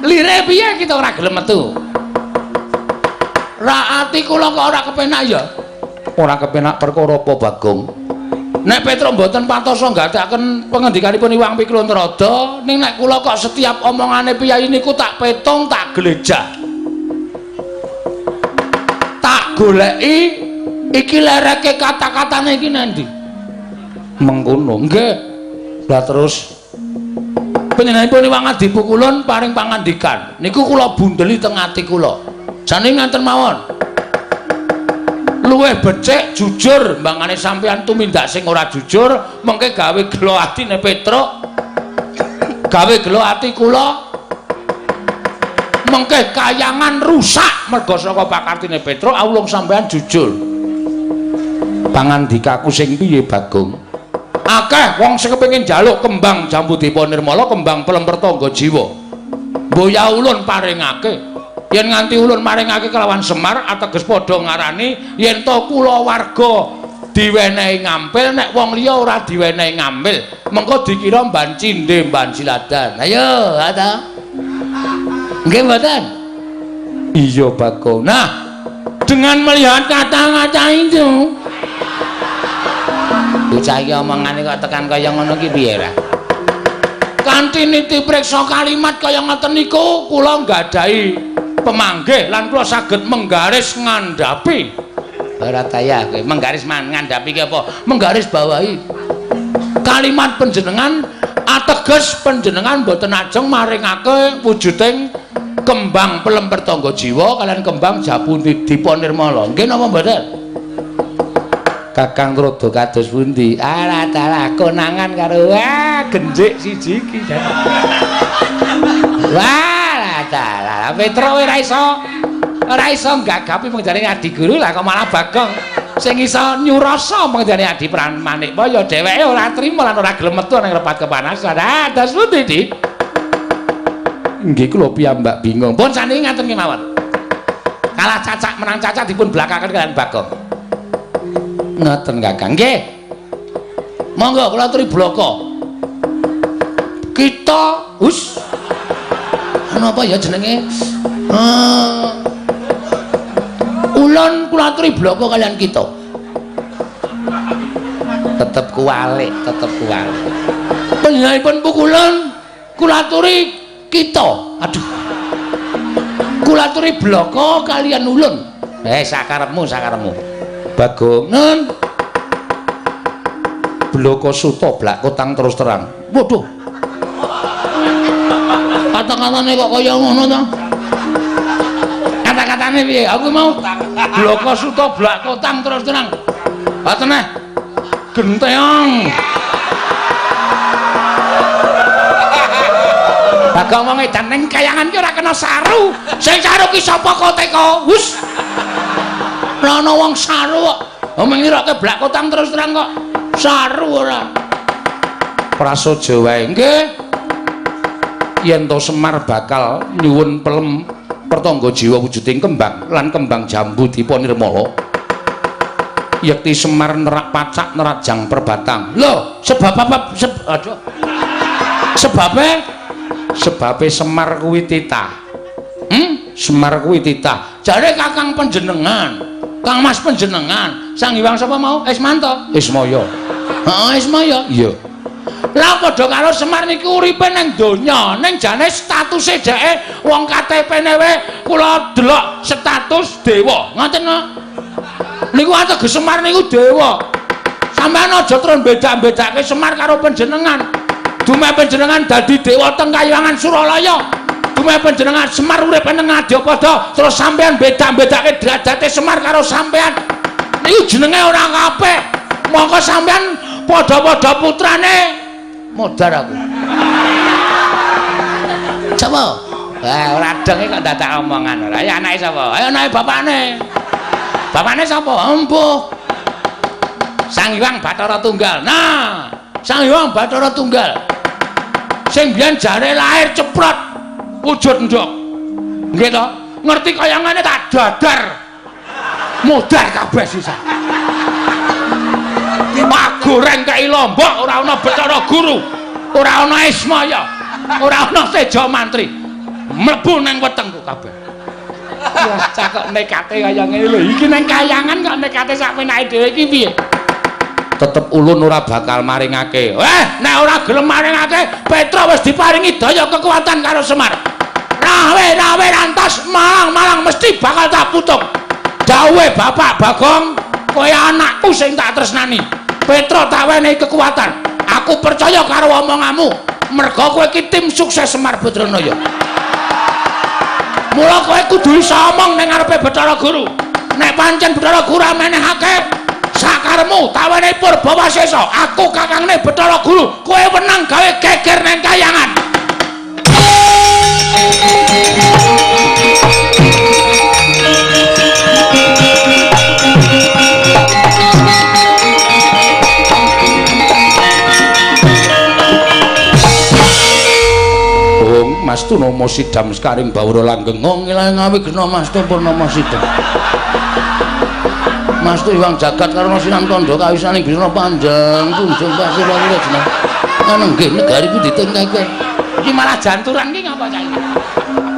Speaker 3: Lire piye kita ora gelem metu? Ra ati kula kok ora kepenak ya. Ora kepenak perkara apa Bagong? Nek Petruk mboten patosa nggatekaken pengendikanipun Hyang Pikulun Trada, ning nek kula kok setiap omongane piyayi niku tak petung, tak glejah. Tak goleki iki lereke kata-katane iki nandi. Mengkono. Nggih. Lah terus panjenenganipun Hyang Adi Pukulun paring pangandikan. Niku kula bundeli teng ati kula. Jane ngaten mawon. Luwih becik jujur mbangane sampeyan tumindak sing ora jujur mengke gawe gelo atine Petruk, gawe gelo ati kula, mengke kayangan rusak merga saka pakartine Petruk. Awulung sampeyan jujur. Pangandikaku sing piye Bagong? Akeh wong sing kepengin njaluk kembang jambu dipa nirmala, kembang pelemper tangga jiwa. Mboya ulun paringake. Yen nganti ulun maringake kelawan Semar ateges padha ngarani yen to kula warga diwenehi ngampil, nek wong liya ora diwenehi ngampil mengko dikira mban cindhe mban siladan. Ayo ta nggih mboten? Iya Bagong. Nah, dengan melihat kata-kata itu bocah iki omongane kok tekan kaya ngono ki piye ra? Kanthi niti priksa kalimat kaya ngoten niku kula nggadahi pemanggih lan kula saged menggaris ngandhapi. Ora daya kowe menggaris ngandhapi ki apa? Menggaris bawahi kalimat panjenengan ateges panjenengan mboten ajeng maringake wujuding
Speaker 1: Kembang pelem pertangga jiwa kalian kembang jambu dipa nirmala. Nggih napa mboten? Kakang Rada kados pundi? Alah dalah konangan karo wah genjik siji iki. Wah dalah Petro ora iso nggagapi pengjane Adi Guru lah kok malah Bagong sing iso nyurasa pengjane Adi Manikmaya dheweke ora trima lan ora gelem metu nang repat kepanasan. Ah dados pundi, Dik? Nggih kula piyambak bingung. Pun saniki ngaten kemawon. Kalah cacak menang cacak dipun blakaken kalian Bagong. Ngoten Kakang. Nggih. Monggo kula aturi blaka. Kita hus. Napa ya jenenge? Ulun kula aturi blaka kalian kita. Tetep kuwalik, tetep kuwalik. Panjenenganipun pukulan kula aturi kita. Aduh. Kula aturi blaka kalian ulun. Sakarepmu, sakarepmu. Bagong, nun. Blaka suta blak kotang terus terang. Waduh. Kata-katane kok kaya ngono to? Kata-katane piye? Aku mau blaka suta blak kotang terus terang. Ha teneh. Genteong. Bagong wong edan ning kayangan ki ora kena saru. Sing saru ki sapa kok teko? Hus. Ora ana wong saru kok. Wong ngiroke blak kotang terus terang kok saru ora. Prasaja wae. Nggih. Yen to Semar bakal nyuwun pelem pertangga jiwa wujuding kembang lan kembang jambu dipa nirmala. Yekti Semar nerak pacak nerajang perbatang. Lho, sebab apa? Aduh. Sebabe Semar kuwi titah. Semar kuwi titah. Jare Kakang panjenengan, Kang Mas panjenengan, Sang Hyang sapa mau? Ismanto. Ismaya. Heeh, Ismaya. Iya. Lah padha karo Semar niku uripe nang donya, ning jane statuse dheke wong KTP-ne wae kula delok status dewa. Ngoten kok. Niku ateges Semar niku dewa. Sampeyan aja terus beda-bedake Semar karo panjenengan. Dumeh panjenengan dadi dewa teng Kayangan Suralaya. Dumeh panjenengan Semar urip nang Ngadyapada, terus sampeyan beda-bedake derajate Semar karo sampeyan. Niku jenenge ora kabeh. Mongko sampeyan padha-padha putrane modar aku. Sapa? Wah, ora denge kok dadak omongan ora. Ya anake sapa? Ayo anake bapakne. Bapakne sapa? Empuh. Sang Hyang Bathara Tunggal. Nah, Sang Hyang Bathara Tunggal. Sing biyen jare lahir ceprot wujud ndok. Nggih to? Ngerti kaya ngene tak dadar. Modar kabeh sisa. Magoreng kei lombok ora ana Bathara Guru, ora ana Ismaya, ora ana Teja Mantri. Mlebu nang wetengku kabeh. Wah, cah kok nekate kaya ngene lho. Iki nang kayangan kok nekate sak penake dhewe iki piye? Tetep ulun ora bakal maringake. Nek ora gelem maringake, Petra wis diparingi daya kekuatan karo Semar. Rawe-rawe rantas malang-malang mesti bakal tak putung. Dawuhe Bapak Bagong, kowe anakku sing tak tresnani. Petra tak wenehi kekuatan. Aku percaya karo omonganmu. Merga kowe iki tim sukses Semar Badranaya. Mula kowe kudu iso omong ning ngarepe Bathara Guru. Nek pancen Bathara Guru menehake sakaremu tak wenehi purba wasesa. Aku kakangne Bathara Guru, kowe wenang gawe geger nang kayangan. Mas Tunama Sidam sekaring bawura langgeng. Ngilang ngawi gena Mas Tu Purnama Sidam. Mas Tu iwang jagat karena sinam tandha kawisaning bisna panjang tunjung pasir lawura jeneng. Ana nggih negari pundi tengke. Iki malah janturan ki ngapa cah iki?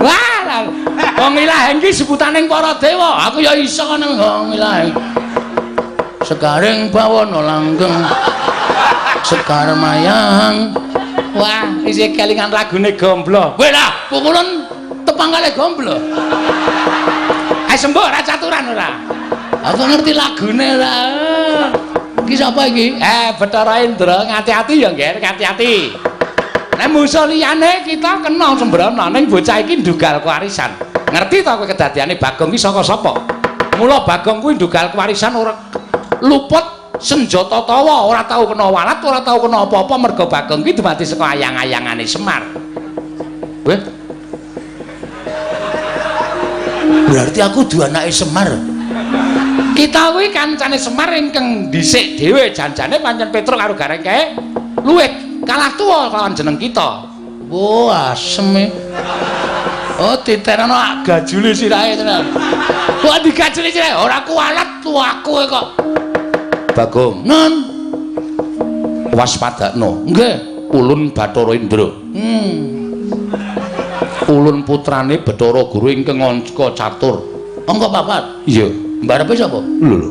Speaker 1: Wah, wong ilaheng ki sebutaning para dewa. Aku ya iso ngono wong ilaheng. Sekaring bawana langgeng. Sekar mayang. Wah, isih kelingan lagune Gomblo. Kowe lah, pukulan tepang kali Gomblo. Ayo sembuh ora caturan ora. Aku ngerti lagune ora. Iki sapa iki? Bathara Indra, ngati-ati ya, Ngger, ngati-ati. Nek musuh liyane kita kena sembrono, ning bocah iki ndugal kewarisan. Ngerti ta kowe kedadiane Bagong iki saka sapa? Mula Bagong kuwi ndugal kewarisan ora luput senjata tawa, ora tau kena walat, ora tau kena apa-apa merga Bagong kuwi dumadi saka ayang-ayangane Semar. Weh.
Speaker 3: Berarti aku duwe anake Semar.
Speaker 1: Kita kuwi kancane Semar ingkang dhisik dhewe, janjane pancen Petruk karo Gareng kae luwih kalah tuwa lawan jeneng kita.
Speaker 3: Wah, asem e.
Speaker 1: Oh, titenono gajule sirahe tenan. Kok digajuli sirahe ora kuwalat tuaku kok.
Speaker 3: Bagong,
Speaker 1: Nun,
Speaker 3: waspadakno.
Speaker 1: Nggih,
Speaker 3: Ulun Bathara Indra. Ulun putrane Bathara Guru ingkang angka catur.
Speaker 1: Angka papat.
Speaker 3: Iya.
Speaker 1: Mbarepe sapa?
Speaker 3: Lho lho.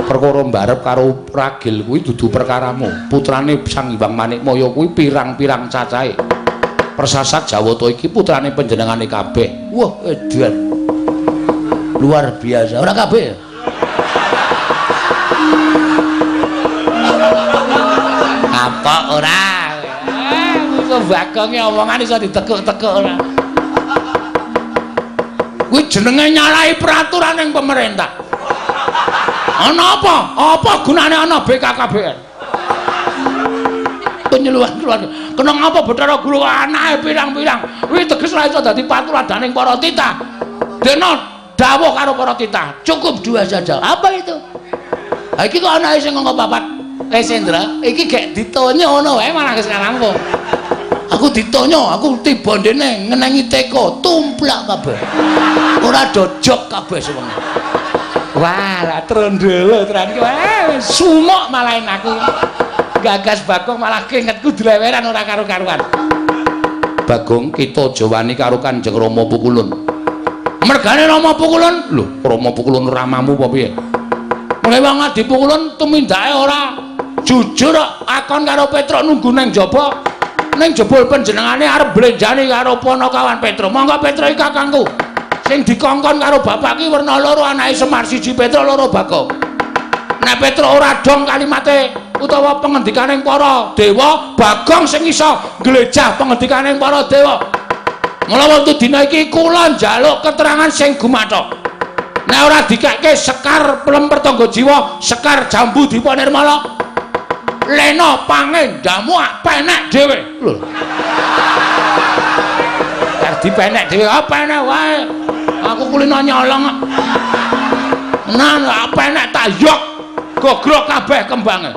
Speaker 3: Perkara mbarep karo ragil kuwi dudu perkaramu. Putrane Sang Hyang Manikmaya kuwi pirang-pirang cacahe. Persasat Jawata iki putrane panjenengane kabeh.
Speaker 1: Wah, edan. Luar biasa. Ora kabeh. Apa ora? Musuh Bagonge omongan iso ditekuk-tekuk ora. Kuwi jenenge nyalahi peraturan ning pemerintah. Ana apa? Apa gunane ana BKKBN? Penyuluhan keluarga. Kena ngapa Bathara Guru anake pirang-pirang? Kuwi teges ora iso dadi patuladaning para titah. Dene dawuh karo para titah, cukup dua saja. Apa itu? Ha iki kok anake sing angka papat. Sendra, iki gek ditonyo ngono wae malah wis rampung.
Speaker 3: Aku ditonyo, aku tiba ndene ngenengi teko, tumplak kabeh. Ora dojok kabeh sewengi.
Speaker 1: Wah, lah trondolo tenan iki. Wah, sumuk malah aku. Gagas Bagong malah kingetku dileweran ora karo-karuan.
Speaker 3: Bagong, kita aja wani karo Kanjeng Rama Pukulun.
Speaker 1: Mergane Rama Pukulun?
Speaker 3: Lho, Rama Pukulun ramamu apa piye?
Speaker 1: Mulai wong Adi Pukulun tumindake ora jujur kok akon karo Petruk nunggu nang jaba. Ning jebul panjenengane arep blenjani karo Panakawan Petruk. Monggo Petruk iki kakangku. Sing dikongkon karo bapak ki werna loro anake Semar, siji Petruk loro Bagong. Nek Petruk ora dong kalimate utawa pengendikaning para dewa, Bagong sing iso nglejah pengendikaning para dewa. Mula wonten dina iki kula njaluk keterangan sing gumathok. Nek ora dikekke sekar plemper tangga jiwa, sekar jambu dipa nirmala, lena pangendamu penek dhewe. Lho. Bar dipenek dhewe, ah penek wae. Aku kulino nyolong kok. Nah, penek tak yok. Gogrok kabeh kembange.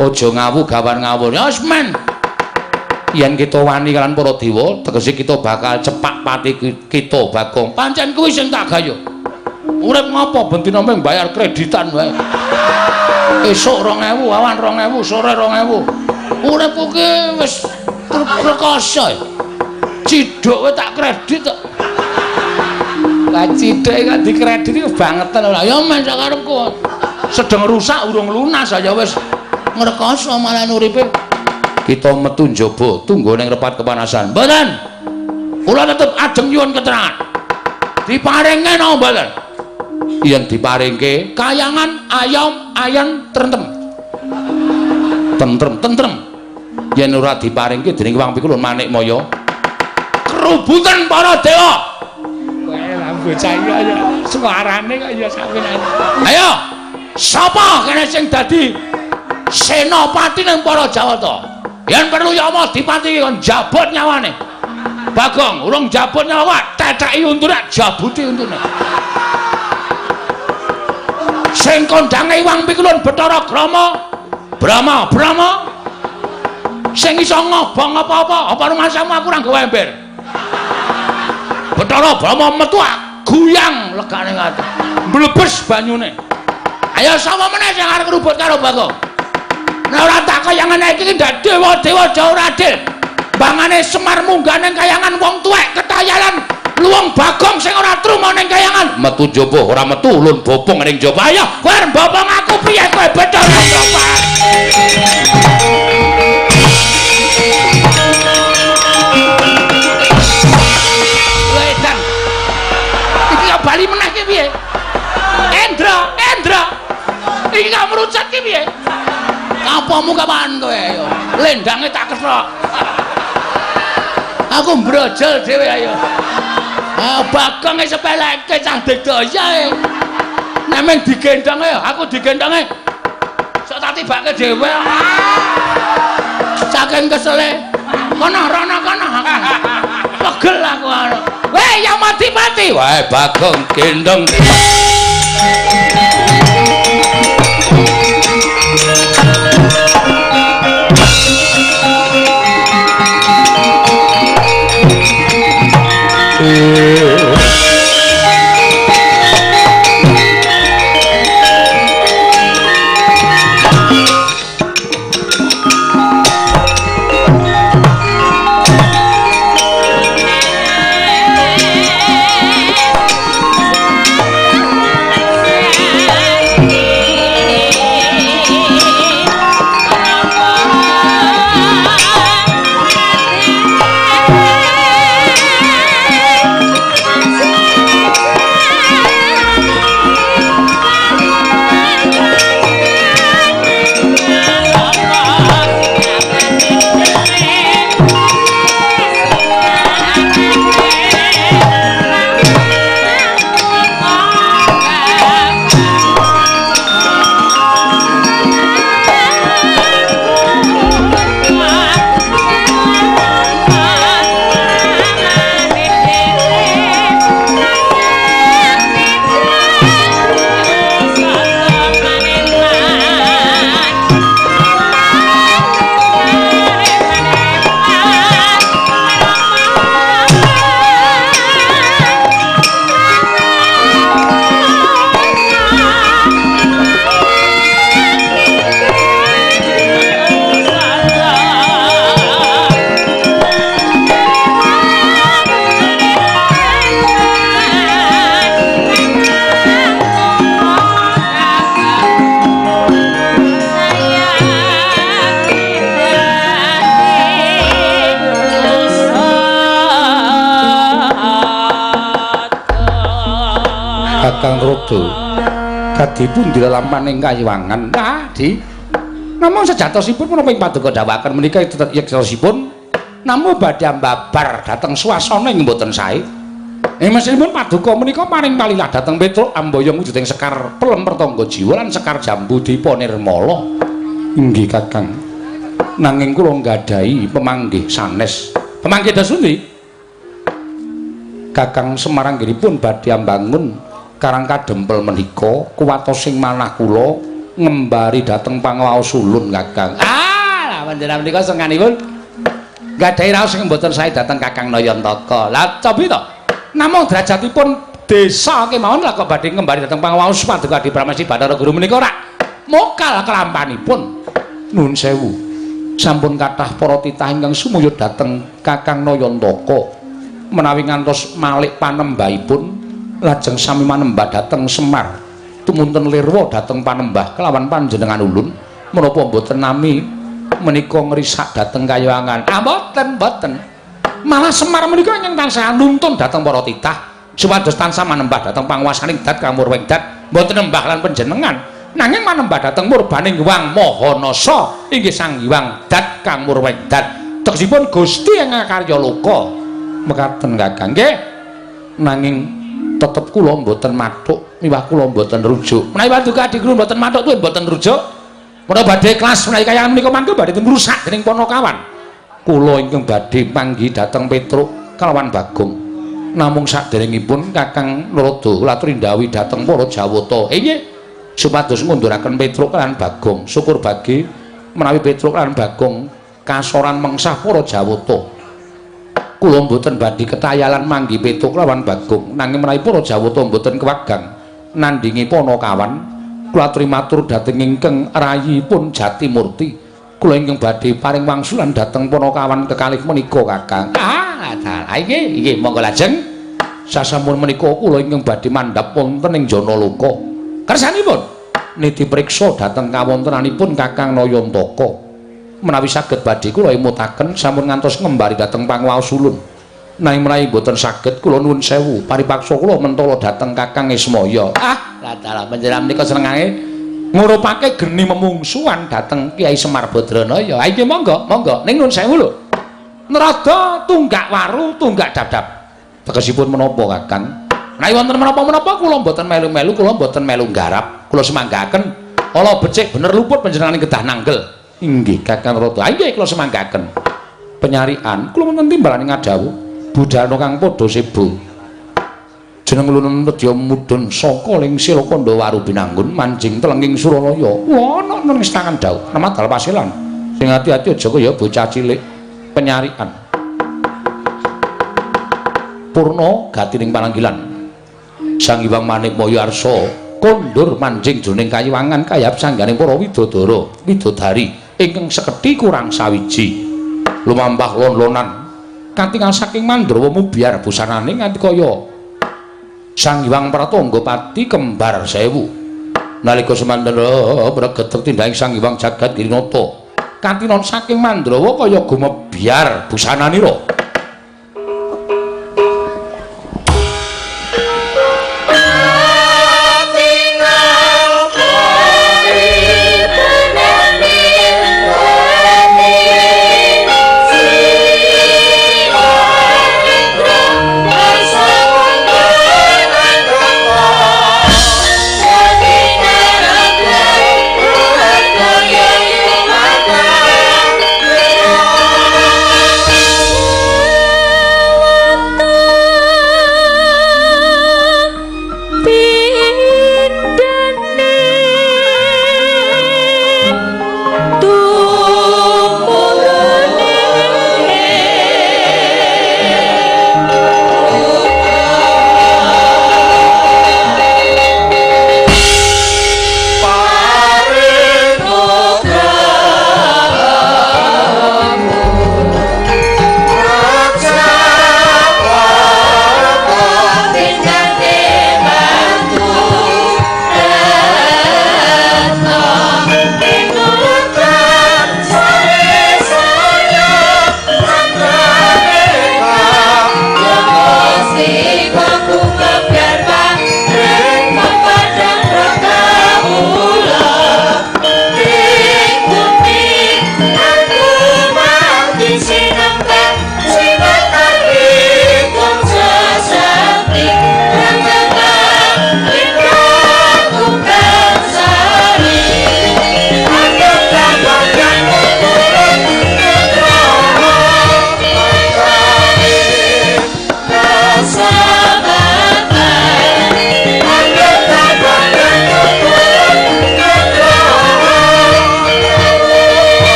Speaker 3: Aja ngawu gawan ngawur.
Speaker 1: Ya wis men.
Speaker 3: Yen kita wani kalian para dewa, tegese kita bakal cepak pati kita Bagong.
Speaker 1: Pancen kuwi sing tak gayo. Urip ngopo ben dina mung bayar kreditan wae. Esuk 2000, awan 2000, sore 2000. Uripku ki wis rekoso. Ciduk wae tak kredit kok. Lah ciduk kok dikredit iku bangetan ora. Ya men sakarepku. Sedeng rusak urung lunas aja wis ngrekoso malah uripe.
Speaker 3: Kita metu njaba tunggu ning repat kepanasan.
Speaker 1: Mboten. Kula tetep ajeng nyuwun keterangan. Diparinge napa mboten?
Speaker 3: Yen diparingke
Speaker 1: kayangan ayam ayan trentem.
Speaker 3: Tentrem tentrem. Yen ora diparingke dening Wang Pikulun Manikmaya,
Speaker 1: kerubutan para dewa. Kowe lah bocah iki ya suarane kok ya sampeyan. Ayo, sapa kene sing dadi senopati ning para Jawata? Yen perlu Yama dipati kon jabut nyawane. Bagong urung jabut nyawa, tetheki untune, jabuti untune. Sing kondange Wang Pikulun Bathara Grama, Brahma, Brahma. Sing iso ngobong apa-apa, apa rumasamu aku ora nggawa ember. Bathara Brahma metu guyang legane ngati. Mblebes banyune. Ayo sapa meneh sing arep ngrubut karo Bagong? Nek ora tak kaya ngene iki ndak dewa-dewa jauh adil. Bangane Semar munggah ning kayangan wong tuwek ketayalan luwung Bagong sing ora truma ning kayangan.
Speaker 3: Metu njaba ora metu ulun bopong ning njaba.
Speaker 1: Ayo kowe arep bopong aku piye kowe Bathara Brahma? Wedan. Iki kok bali meneh ki piye? Endra, Endra. Iki kok merucut ki piye? Kapamu kapan kowe ayo? Lendange tak kethok. Aku mbrojol dhewe ayo. Ah Bagong e sepeleke cah digdaya e. Nek meng digendhong e, aku digendhong e. Sok tak tibake dhewe. Saking kesele. Kono rono kono. Pegel aku anu. Weh, yang mati-mati.
Speaker 3: Wae Bagong gendhong. Kakang Rodo kadipun dilelampaning kayiwangan. Nah, Di. Namung sejatosipun menapa ing paduka dawuhaken menika yeksosipun namung badhe ambabar dhateng swasana ing mboten sae. Ing mesinipun paduka menika paring palilah dhateng Petruk amboyong wujuding sekar pelem pertangga jiwa lan sekar jambu dipa nirmala. Inggih Kakang. Nanging kula nggadahi pemanggih sanes. Pemanggih dos pundi? Kakang Semar anggenipun badhe ambangun Karang Kadempel menika kuwatos sing manah kula ngembari dhateng pangawaos ulun Kakang.
Speaker 1: Ah, lah panjenengan menika senganipun nggadahi raos sing mboten sae dhateng Kakang Nayantaka. Lah cobi to.
Speaker 3: Namung derajatipun desa kemawon lah kok badhe ngembari dhateng pangawaos paduka Adi Pramesti Bathara Guru menika rak mokal kelampanipun. Nuwun sewu. Sampun kathah para titah ingkang sumuyut dhateng Kakang Nayantaka menawi ngantos malik panembahipun lajeng sami manembah dhateng Semar tumunten lirwa dhateng panembah kelawan panjenengan ulun menapa mboten nami menika ngrisak dhateng kayangan.
Speaker 1: Ah mboten, mboten.
Speaker 3: Malah Semar menika ingkang tansah nuntun dhateng para titah supados tansah manembah dhateng panguwasaning dat kang murwing dat mboten nembah lan panjenengan nanging manembah dhateng murbaning Hyang Maha Nasa inggih Sang Hyang Dat kang murwing dat tegesipun Gusti ingkang karya loka. Mekaten Kakang nggih. Nanging tetep kula mboten mathuk miwah kula mboten rujuk.
Speaker 1: Menawi paduka Adi Guru mboten mathuk tuwin mboten rujuk.
Speaker 3: Menawi badhe ikhlas menawi kayangan menika mangke badhe ngrusak dening Panakawan. Kula ingkang badhe panggih dhateng Petruk kalawan Bagong. Namung saderengipun Kakang Narada kula aturi ndhawuhi dhateng para Jawata. Inggih supados ngunduraken Petruk lan Bagong. Syukur bagi menawi Petruk lan Bagong kasoran mengsah para Jawata. Kula mboten badhe ketayalan manggi Petruk lawan Bagong, nanging menawi para Jawata mboten kewagang nandhingi Panakawan, kula aturi matur dhateng ingkang rayipun Jatimurti. Kula ingkang badhe paring wangsulan dhateng Panakawan kekalih menika Kakang.
Speaker 1: Ah, dalah inggih, inggih monggo lajeng.
Speaker 3: Sasampun menika kula ingkang badhe mandhap wonten ing Janaloka. Kersanipun niti priksa dhateng kawontenanipun Kakang Nayantaka. Menawi saged badhe kula emutaken sampun ngantos ngembari dhateng panguwaos ulun. Nanging menawi mboten saged kula nuwun sewu paripaksa kula mentala dhateng Kakang Ismaya.
Speaker 1: Ah, lah dalah panjenengan menika senengane
Speaker 3: ngurupake geni memungsuhan dhateng Kyai Semar Badranaya.
Speaker 1: Ha inggih monggo, monggo. Ning nuwun sewu lho. Nrada tunggak waru, tunggak dadap. Tegesipun menapa, Kakang? Menawi wonten menapa-menapa kula mboten melu-melu, kula mboten melu nggarap. Kula semanggaken ala becik bener luput panjenengane kedah nanggel. Inggih, Kakang Nrada. Ah, inggih kula semanggaken. Penyarian kula wonten timbalane ngadhawuh budhana kang padha sebo. Jeneng ulun nedya mudhun saka ling Sila Kandha Waru binanggun manjing telenging Suralaya. Wah, ana ning stangan dawuh. Nemadal pasilan. Sing ati-ati aja kaya bocah cilik. Penyarian. Purna gatining pananggilan. Sang Hyang Manikmaya Arsa kondur manjing jroning kayiwangan kayap sangganing para widodara, widodari ingkang sekedhi kurang sawiji. Lumampah lon-lonan katingal saking Mandrawa mubyar busanane nganti kaya Sang Hyang Pratangga Pati kembar sewu. Nalika semanten mregetek tindake Sang Hyang Jagat Girinata. Katinon saking Mandrawa kaya gumebyar busananira.